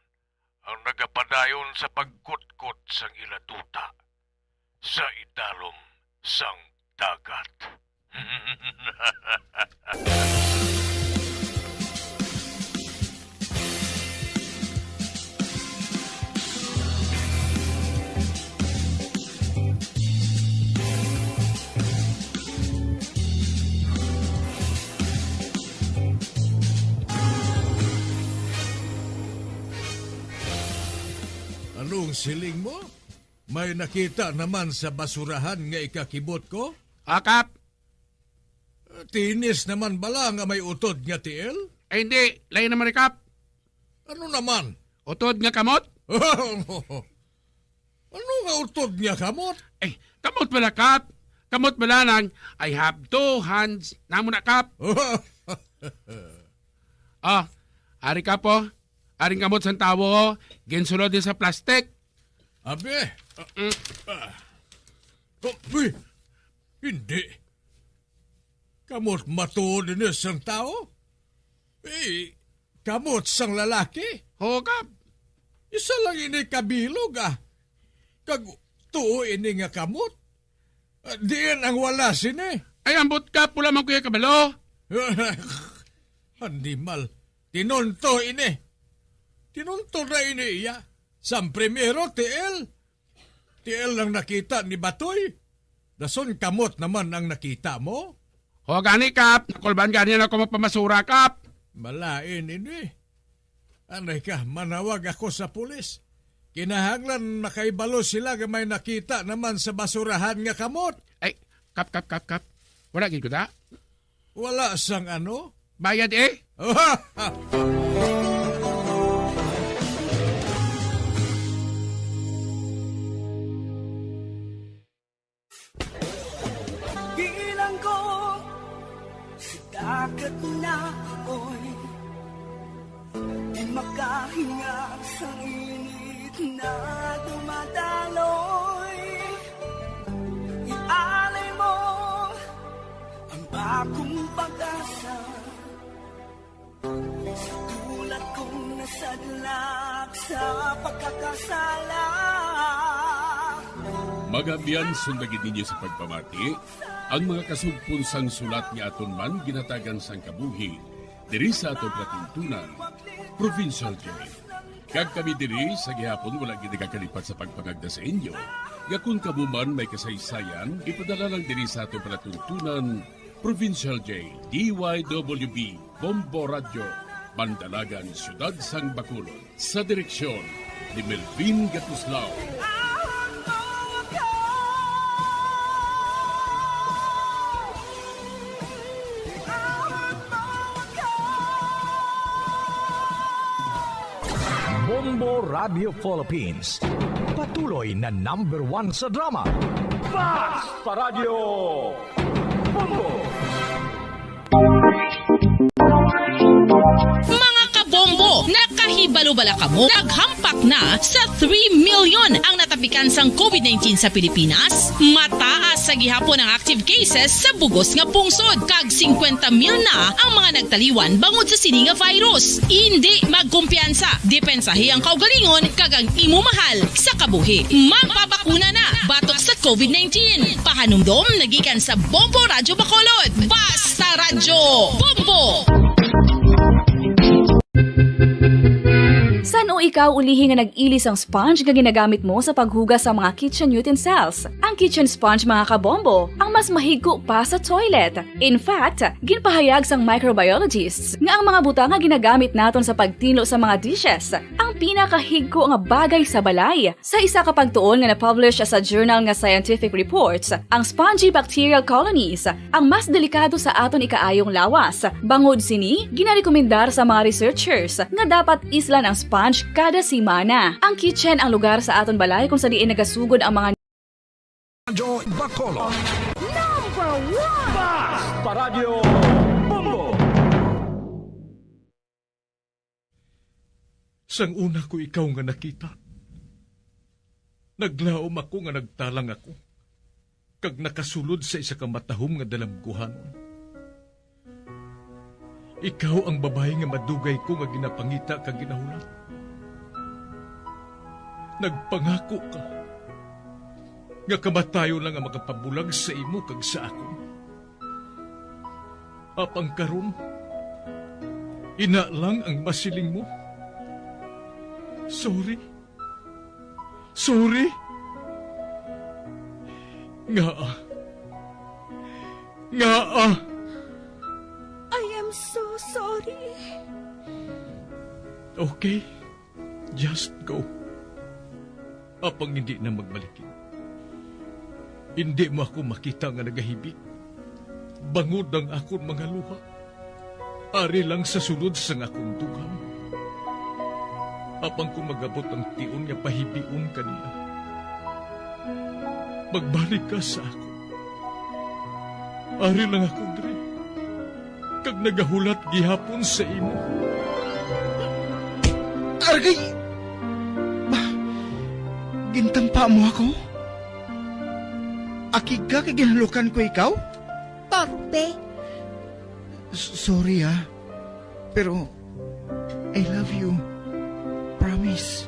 ang nagapadayon sa pagkutkot sang ila duta sa idalom sang dagat. Anong siling mo? May nakita naman sa basurahan nga ikakibot ko? Ah, Kap. Tinis naman bala nga may utod nga tiil? Ay, hindi. Lain naman ni Kap. Ano naman? Utod nga kamot? Ano nga utod nga kamot? Ay, kamot bala, Kap. Kamot bala nang I have two hands. Namo na, Kap. Oh, ari, Kap, oh. Aring kamot sang tawo, oh. Ginsulod din sa plastic. Abi. Mm. Ah. Oh, uy. Hindi. Kamot matuod ini sang tawo? Eh, kamot sang lalaki? Oo, Kap. Isa lang ini kabilog, ah. Kag tuo ini nga kamot. Ah, diin ang wala sini? Ay, ambot, Kap, wala man ko iya kabalo. Animal. Tinunto ini. Tinunto na ini iya. Sang primero, tiil. Tiil ang nakita ni Batoy. Dason kamot naman ang nakita mo. O, gani, Kap. Nakulban gani ako magpamasura, Kap. Malain ini. Anay ka, manawag ako sa pulis. Kinahanglan makahibalo sila nga may nakita naman sa basurahan nga kamot. Ay, kap, kap, kap, kap. Wala gid ko da. Wala sang ano? Bayad eh. Bilang ko sa dagat na apoy, di makahinga sa init na dumadaloy. Ialay mo ang bagong pag-asa sa tulad kong nasadlak sa pagkakasala. Mga abyan, sundagi ninyo sa pagpamati ang mga kasugpon sang sulat nga aton man ginhatagan sang kabuhi diri sa aton palatuntunan, Provincial Joy. Kag kami diri sa gihapon wala gid nagakalipat sa pagpangagda sa inyo nga kon kamo man may kasaysayan, ipadala lang diri sa aton palatuntunan, Provincial J, D Y W B, Bombo Radyo, Mandalagan, Siyudad sang Bacolod. Sa direksyon ni Melvin Gatuslao. Bombo Radio Philippines, patuloy na number one sa drama. Fast Paradyo! Bombo! Mga kabombo, nakahibalo bala kamo? Naghampak na sa three million ang natapikan sang covid nineteen sa Pilipinas. Mataas sa gihapon ang active cases sa bugos nga pungsod, kag singkwenta mil na ang mga nagtaliwan bangod sa sini nga virus. Indi magkumpiyansa, depensahi ang kaugalingon kag ang imo mahal sa kabuhi. Magpabakuna na batok sa covid nineteen. Pahanumdom nagikan sa Bombo Radyo Bacolod. Basta Radyo Bombo! San-o ikaw ulihi nga nag-ili sang sponge nga ginagamit mo sa paghugas sa mga kitchen utensils? Ang kitchen sponge, mga kabombo, ang mas mahigko pa sa toilet. In fact, ginpahayag sang microbiologists nga ang mga butang nga ginagamit naton sa pagtinlo sa mga dishes ang pinakahigko nga bagay sa balay. Sa isa ka pagtuon nga na-publish sa journal nga Scientific Reports, ang spongy bacterial colonies ang mas delikado sa aton ikaayong lawas. Bangod sini, ginarekomendar sa mga researchers nga dapat islan ang sponge kada semana. Ang kitchen ang lugar sa aton balay kung sa diin nagasugod ang mga Radyo Bacolod. Number one! Fast Paradyo Bombo! Sang una ko ikaw nga nakita, naglaom ako nga nagtalang ako, kag nakasulod sa isa ka matahom nga dalamguhanon. Ikaw ang babayi nga madugay ko nga ginapangita kag ginahulat. Nagpangako ka nga kamatayon lang ang makapabulag sa imo kag sa akon. Apang karon, ina lang ang masiling mo. Sorry. Sorry. Ngaa? Ngaa? I am so sorry. Okay. Just go. Apang hindi na magbalikid. Hindi mo ako makita nga nagahibi. Bangod ang akon mga luha. Ari lang sa sulod sang akon dughan. Apang kung mag-abot ang tion nga pahibion ka niya, magbalik ka sa akon. Ari lang ako diri, kag nagahulat gihapon sa imo. Argay! Ba, gintampa mo ako? Akig ka kay ginhalukan ko ikaw? Torpe! S-, sorry, ah. Pero, I love you. Promise.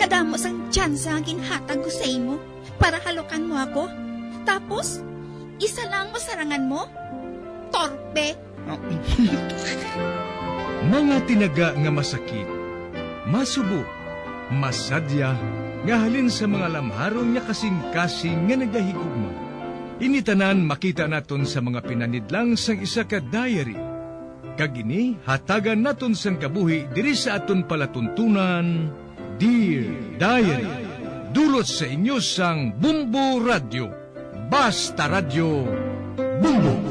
Kadamo sang tsansa nga ginhatag ko sa imo para halukan mo ako. Tapos, isa lang ang masarangan mo? Torpe! Mga tinaga nga masakit, masubo, masadya, nga halin sa mga lamharon nga kasing-kasing nga nagahigugma. Ini tanan makita naton sa mga pinanidlang sang isa ka diary. Kag ini hatagan naton sang kabuhi diri sa aton palatuntunan, Dear Diary. Dulot sa inyo sang Bumbo Radyo. Basta Radyo, Bumbo.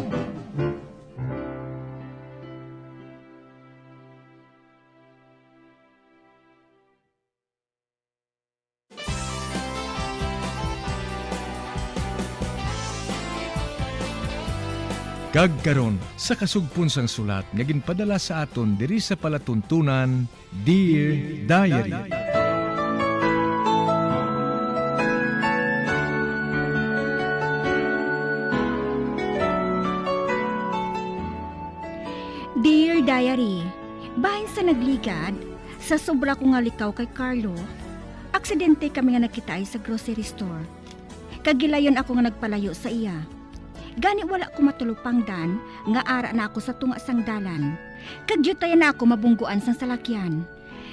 Kag karon, sa kasugpon sang sulat nga ginpadala sa aton diri sa palatuntunan, Dear Diary. Dear Diary, bahin sa nagligad, sa sobra ko nga likaw kay Carlo, aksidente kami nga nagkitaay sa grocery store. Kag gilayon ako nga nagpalayo sa iya. Gani wala ko matulupangdan nga ara na ako sa tunga sang dalan. Kag diutay na ako mabungguan sang salakyan.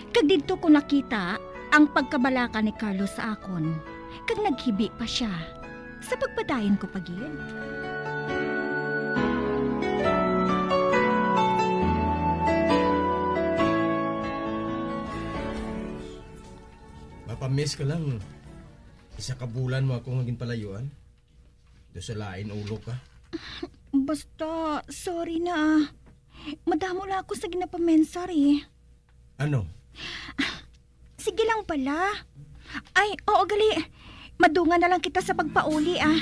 Kag didto ko nakita ang pagkabalaka ni Carlos sa akon. Kag naghibi pa sia. Sa pagpadayon ko pa gid. Mapamiss ka lang. Isa ka bulan mo ako nga ginpalayuan. Do sa lain ulo ka. Basta, sorry na, ah. Madamo lang ako sa ginapamensar, eh. Ano? Sige lang pala. Ay, oo, gali. Madungan na lang kita sa pagpauli, ah.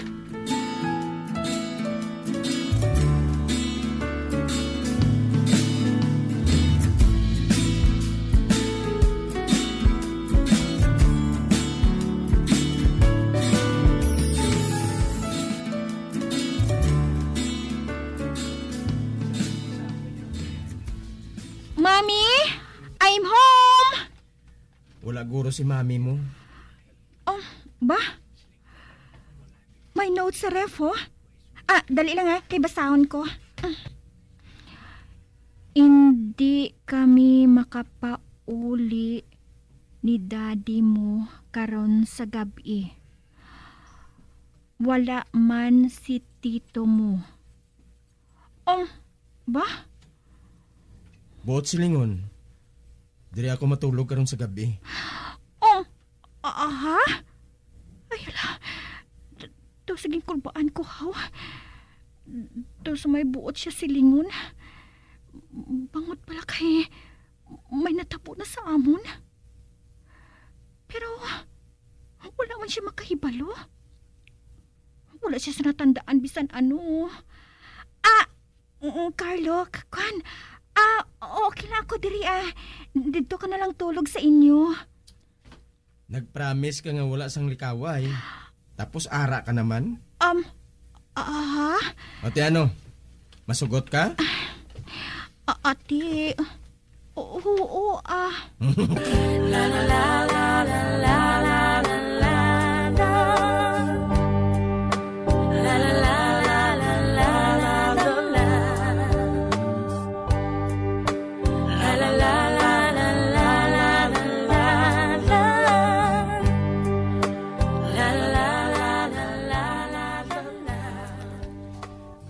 Mommy, I'm home! Wala guro si Mami mo. Oh, ba? May note sa ref, oh. Ah, dali lang, ah, kay basahon ko. Indi kami makapauli ni daddy mo karon sa gab-i. Wala man si tito mo. Um, ba? Buot silingon, diri ako matulog karon sa gab-i. Um, ah, ha? Ay, hala. T-, to sa ginkulbaan ko, haw. To sa may buot siya silingon. Bangod pala kay may natabo na sa amon. Pero wala man siya makahibalo. Wala siya sa natandaan bisan ano. Ah, mm, Carlo, k-, kwan. Ah, okay lang ako diri, ah. Didto ka na lang tulog sa inyo. Nag-promise ka nga wala sang likaway. Tapos ara ka naman? Um, ah? Ate, ano? Masugot ka? Ah, ate, oo, oo, ah.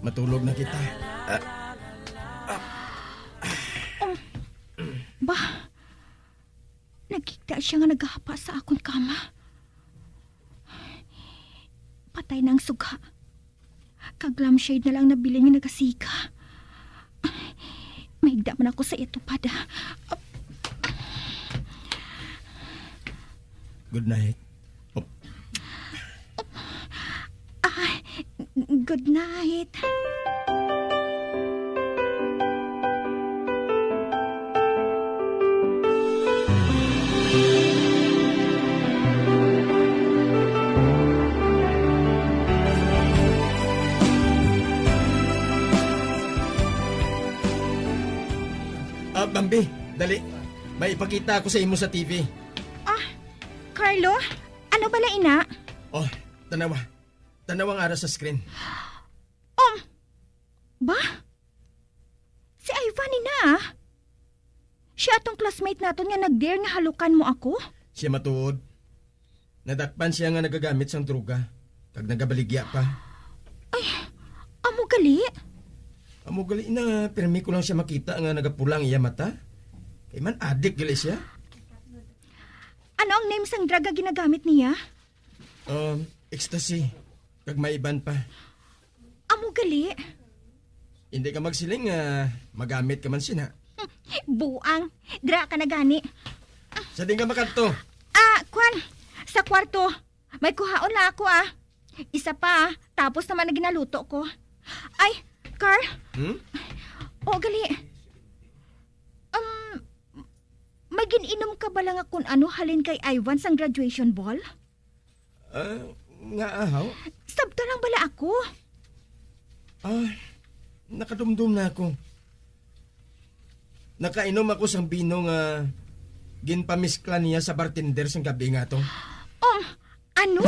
Matulog na kita. Um, ba, nakita siya nga nagahapa sa akon kama. Patay na ang suga. Kag lampshade na lang nabilin nga nagasiga. Mahigda man ako sa iya tupad. Good night. Oh. Ah, good night. Ah, Bambi, dali. May ipakita ako sa imo sa T V. Ah, Carlo, ano bala ina? Oh, tanawa. Tanawa ang ara sa screen. Um, ba? Si Ivan ina, ah. Siya atong classmate naton nga nag-dare nga halukan mo ako? Siya matuod. Nadakpan siya nga nagagamit sang droga, kag nagabaligya pa. Ay, amo gali? Amo gali na, pirmi ko lang siya makita nga nagapula ang iya mata. Kay man, adik gali siya. Ano ang name sang drug nga ginagamit niya? Um, ecstasy. Kag may iban pa. Amo gali. Hindi ka magsiling nga magamit ka man sina. Buang. Dira ka na gani. Sa din ka makadto? Ah, kwan. Sa kwarto. May kuhaon na ako, ah. Isa pa, ah. Tapos naman na ginaluto ko. Ay, Carl. Hmm? O, gali. Um, may gin-inom ka bala nga kun ano halin kay Ivan sang graduation ball? Ah, nga ahaw? Sabta lang bala ako. Ah, nakadumdum na ako. Nakainom ako sang bino nga ginpamiskla niya sa bartender sang gabi nga to. Um, ano?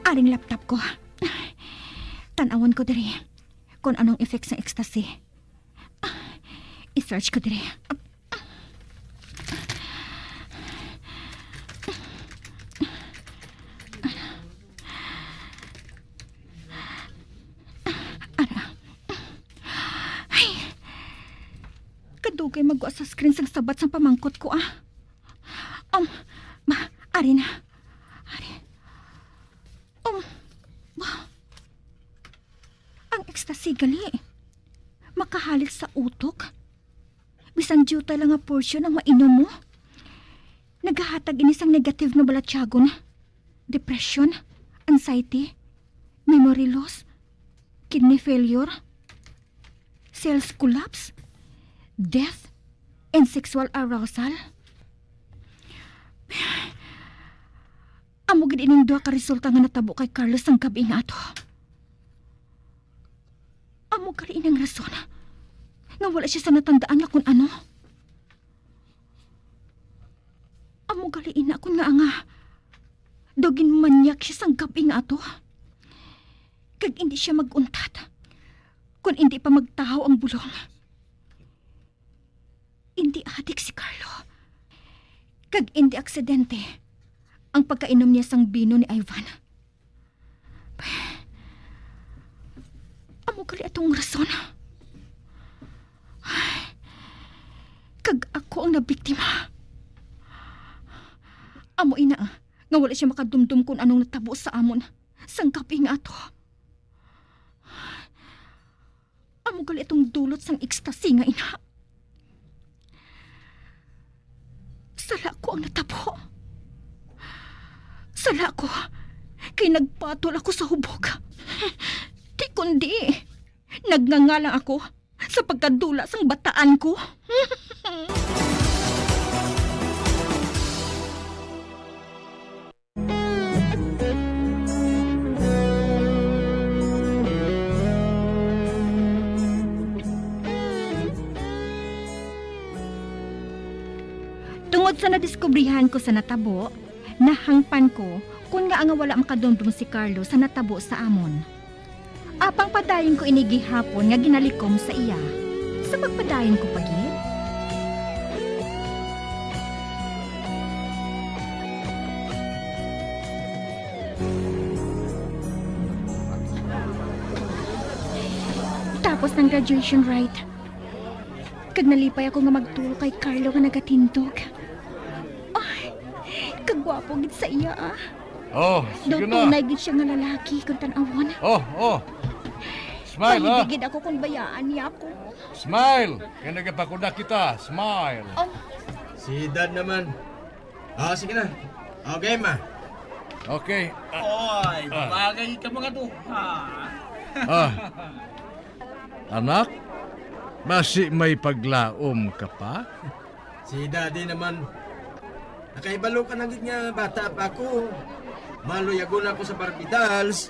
Aring laptop ko. Tan-awon ko diri kung anong effects ng ecstasy. I-search ko diri. Ara. Ay. Kadugay magwa sa screen sang sabat sang pamangkot ko, ah. Um, ma, ari na. Ari. Um, ma. Ang ecstasy gali. Makahalit sa utok. Bisan diutay lang nga portion ang mainom mo. Nagahatag ini sang negative nga balatyagon. Depression, anxiety, memory loss, kidney failure, cells collapse, death, and sexual arousal. Amo gid ining duha ka resulta nga natabo kay Carlos sang gab-i nga ato. Amo gali ini ang rason nga wala siya sa natandaan nga kun ano. Amo gali ina kun nga nga daw ginmanyak siya sang gab-i nga ato. Kag indi siya mag-untat kun indi pa magtahaw ang bulong. Indi adik si Carlo. Kag indi aksidente ang pagkainom niya sang bino ni Ivan. Amo gali atong rason. Kag ako ang nabiktima. Amo ina nga wala siya makadumdom kung anong natabo sa amon sang gab-i nga ato. Amo gali atong dulot sang ecstasy nga ina. Sala ko ang natabo. Sala ko kay nagpatol ako sa hubog. Di kundi, nagngangalang ako sa pagkadula sang bataan ko. Tungod sa nadiskubrihan ko sa natabo, nahangpan ko kon ngaa nga wala makadumdom si Carlo sa natabo sa amon. Apang padayon ko ini gihapon nga ginalikom sa iya. Sa pagpadayon ko pa gid? Tapos ng graduation rite, kag nalipay ako nga magtulo kay Carlo nga nagatindog. Ay, kagwapo gid sa iya, ah. Oh, sige na. Daw tunay gid siya nga lalaki kung tan-awon. Oh, oh. Smile, ha? Hindi gid ako kung bayaan niya ako. Smile. Kaya nagapakuna kita. Smile. Oh. Si Dad naman. Ah, sige na. Okay, ma. Okay. Ah, oy, ah, bagay ka mga duha. Ah. Anak, basi may paglaom ka pa? Si Daddy naman, nakahibalo ka na gid nga bata pa ako. Maluyagon ako sa Barbie dolls.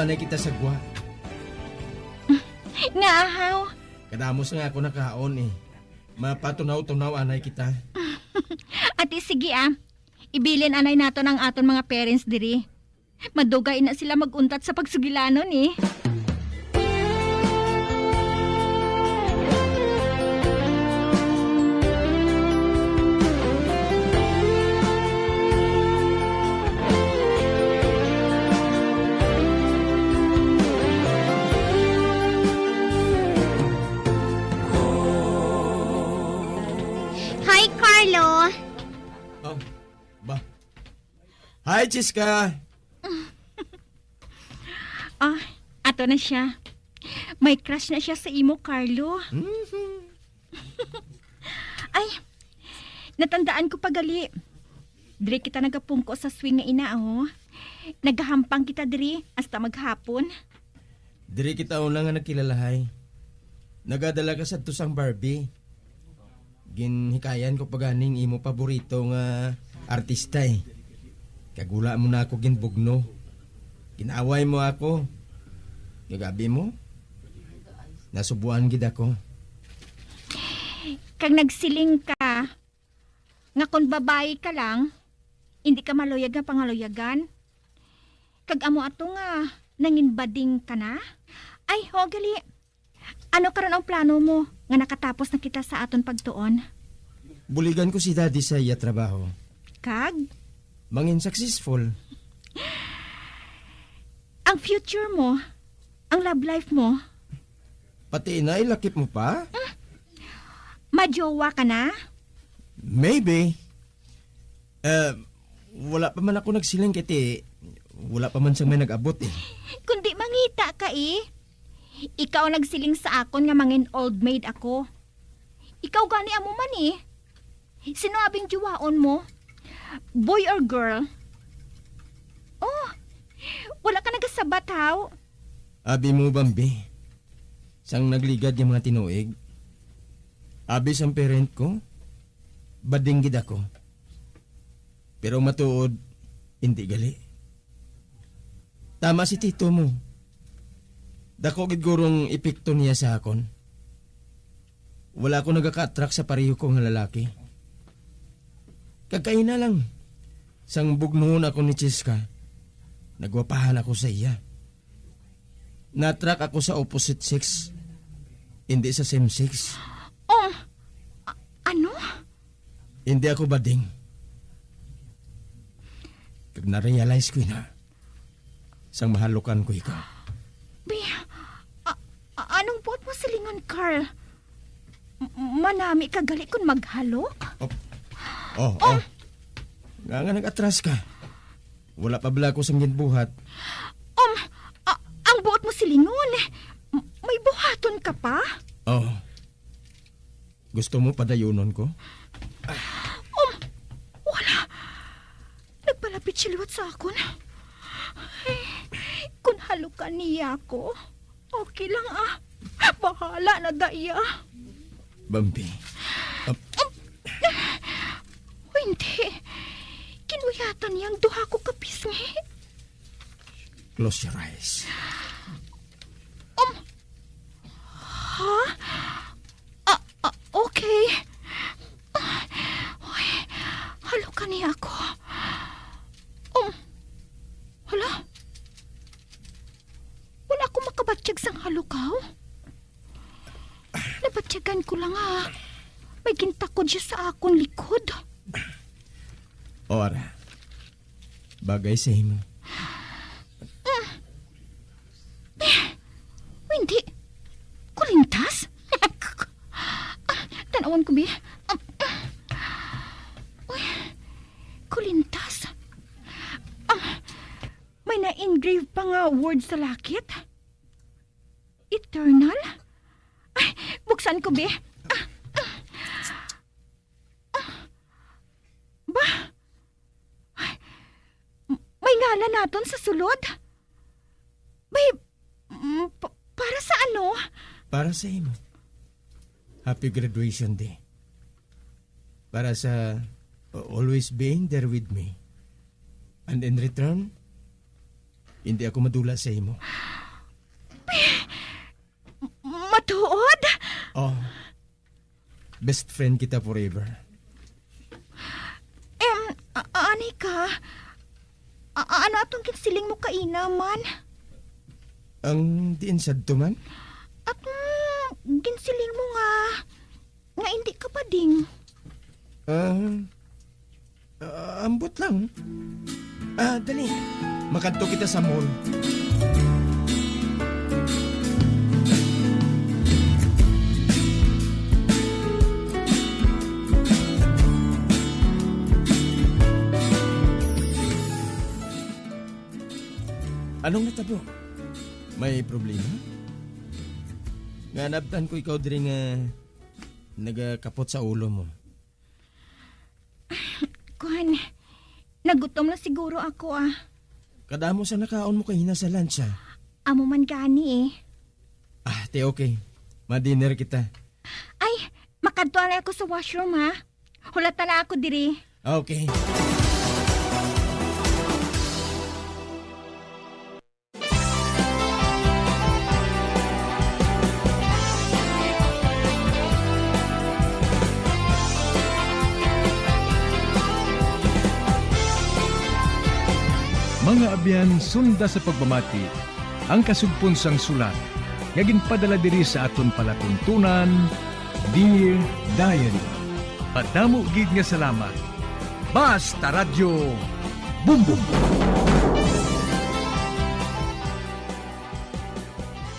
anay kita sa gwa. Nga ahaw. Kadamo sa nga ako nakaon eh. Mapatunaw-tunaw anay kita. Ati, sige ah. Ibilin anay naton ang aton mga parents diri. Madugay na sila mag-untat sa pagsugilanon eh. Hi, Carlo. Oh, ba? Hi, Chiska! Ah, ato na siya. May crush na siya sa imo, Carlo. Mhm. Ay, natandaan ko pa gali. Diri kita nagapungko sa swing nga ina, oh. Nagahampang kita diri hasta maghapon. Diri kita una nga nagkilalahay. Nagadala ka sadto sang Barbie. Ginhikayan ko pa ganing imo paborito nga artista, eh. Kag wala mo na ako ginbugno. Ginaway mo ako. Kag abi mo, nasubuan gid ako. Kag nagsiling ka nga kon babayi ka lang, indi ka maluyag nga pangaluyagan. Kag amo ato nga nanginbading ka na? Ay, ho, gali. Ano karon ang plano mo nga nakatapos na kita sa aton pagtuon? Buligan ko si Daddy sa iya trabaho. Kag? Mangin successful. Ang future mo, ang love life mo. Pati ina, ilakip mo pa? Majowa ka na? Maybe. Eh, wala pa man ako nagsiling kay ti, wala pa man sang may nag-abot eh. Kundi mangita ka eh. Ikaw ang nagsiling sa akon nga mangin old maid ako. Ikaw gani amo man eh. Sino abing juwaon mo? Boy or girl? Oh, wala ka nagasabat, haw? Abi mo, Bambi, sang nagligad nga mga tinuig, abi sang parent ko, bading gid ako. Pero matuod, hindi gali. Tama si tito mo. Dako gid gurong epekto niya sa akon. Wala ako nagaka-attract sa pareho ko nga lalaki. Kag kaina lang, sang bugnuon ako ni Chiska, nagwapahan ako sa iya. Na-attract ako sa opposite sex, hindi sa same sex. Um, a-, ano? Hindi ako bading. Kag na-realize ko ina, sang mahalukan ko ikaw. Bi, a-, a-, anong buot mo silingon, Carl? M-, manami ka gali kun maghalok? Oh, oh, oh. Nga nga nag-atras ka? Wala pa bala ako sang ginbuhat. Um, a-, ang buot mo silingon, m-, may buhaton ka pa? Oh. Gusto mo padayunon ko? Um, wala. Nagpalapit siya liwat sa akon. Ay, kung halukan niya ako, okay lang, ah. Bahala na da iya. Bambi. Ah. Hindi. Kinuyatan niya ang duha ko ka pisngi. Close your eyes. Um, ha? Ah, ah, okay. Ah, uy, halukan niya ako. Um, hala? Wala ako makabatyag sang halukaw. Nabatyagan ko lang nga may gintakod siya sa akon likod. O, ara. Bagay sa imo. Ah. Eh, hindi. Kulintas? Ah, tan-awon ko, bi. Ah, ah. Uy, kulintas. Ah, may na-engrave pa nga word sa lakit. Eternal? Ay, buksan ko, bi. Ah, ah. Ah. Ba? Ay, m-, may ngalan naton sa sulod? Bay, mm, pa-, para sa ano? Para sa imo. Happy graduation day. Para sa, uh, always being there with me. And in return, Hindi ako madula sa imo. Matuod? Oh, best friend kita forever. Em, a- ani ka? A- ano atong ginsiling mo kaina man? Ang diin sadto man? At mm, ginsiling mo nga, nga hindi ka pa ding. Ah, ah, ambot lang. Ah, dali. Makadto kita sa mall. Anong natabo? May problema? Nga nabtan ko ikaw diri nga nagakapot sa ulo mo. Kuan, nagutom na siguro ako, ah. Kadamo sa nakaon mo kahina sa lunch, ah. Amo man gani, eh. Ah, te, okay. Ma-dinner kita. Ay, makadto na ako sa washroom, ha? Hulata na ako diri. Okay. Mga abyan, sunda sa pagpamati ang kasugpon sang sulat nga ginpadala diri sa aton palatuntunan, Dear Diary. Madamo gid nga salamat. Basta Radyo, Bumbong.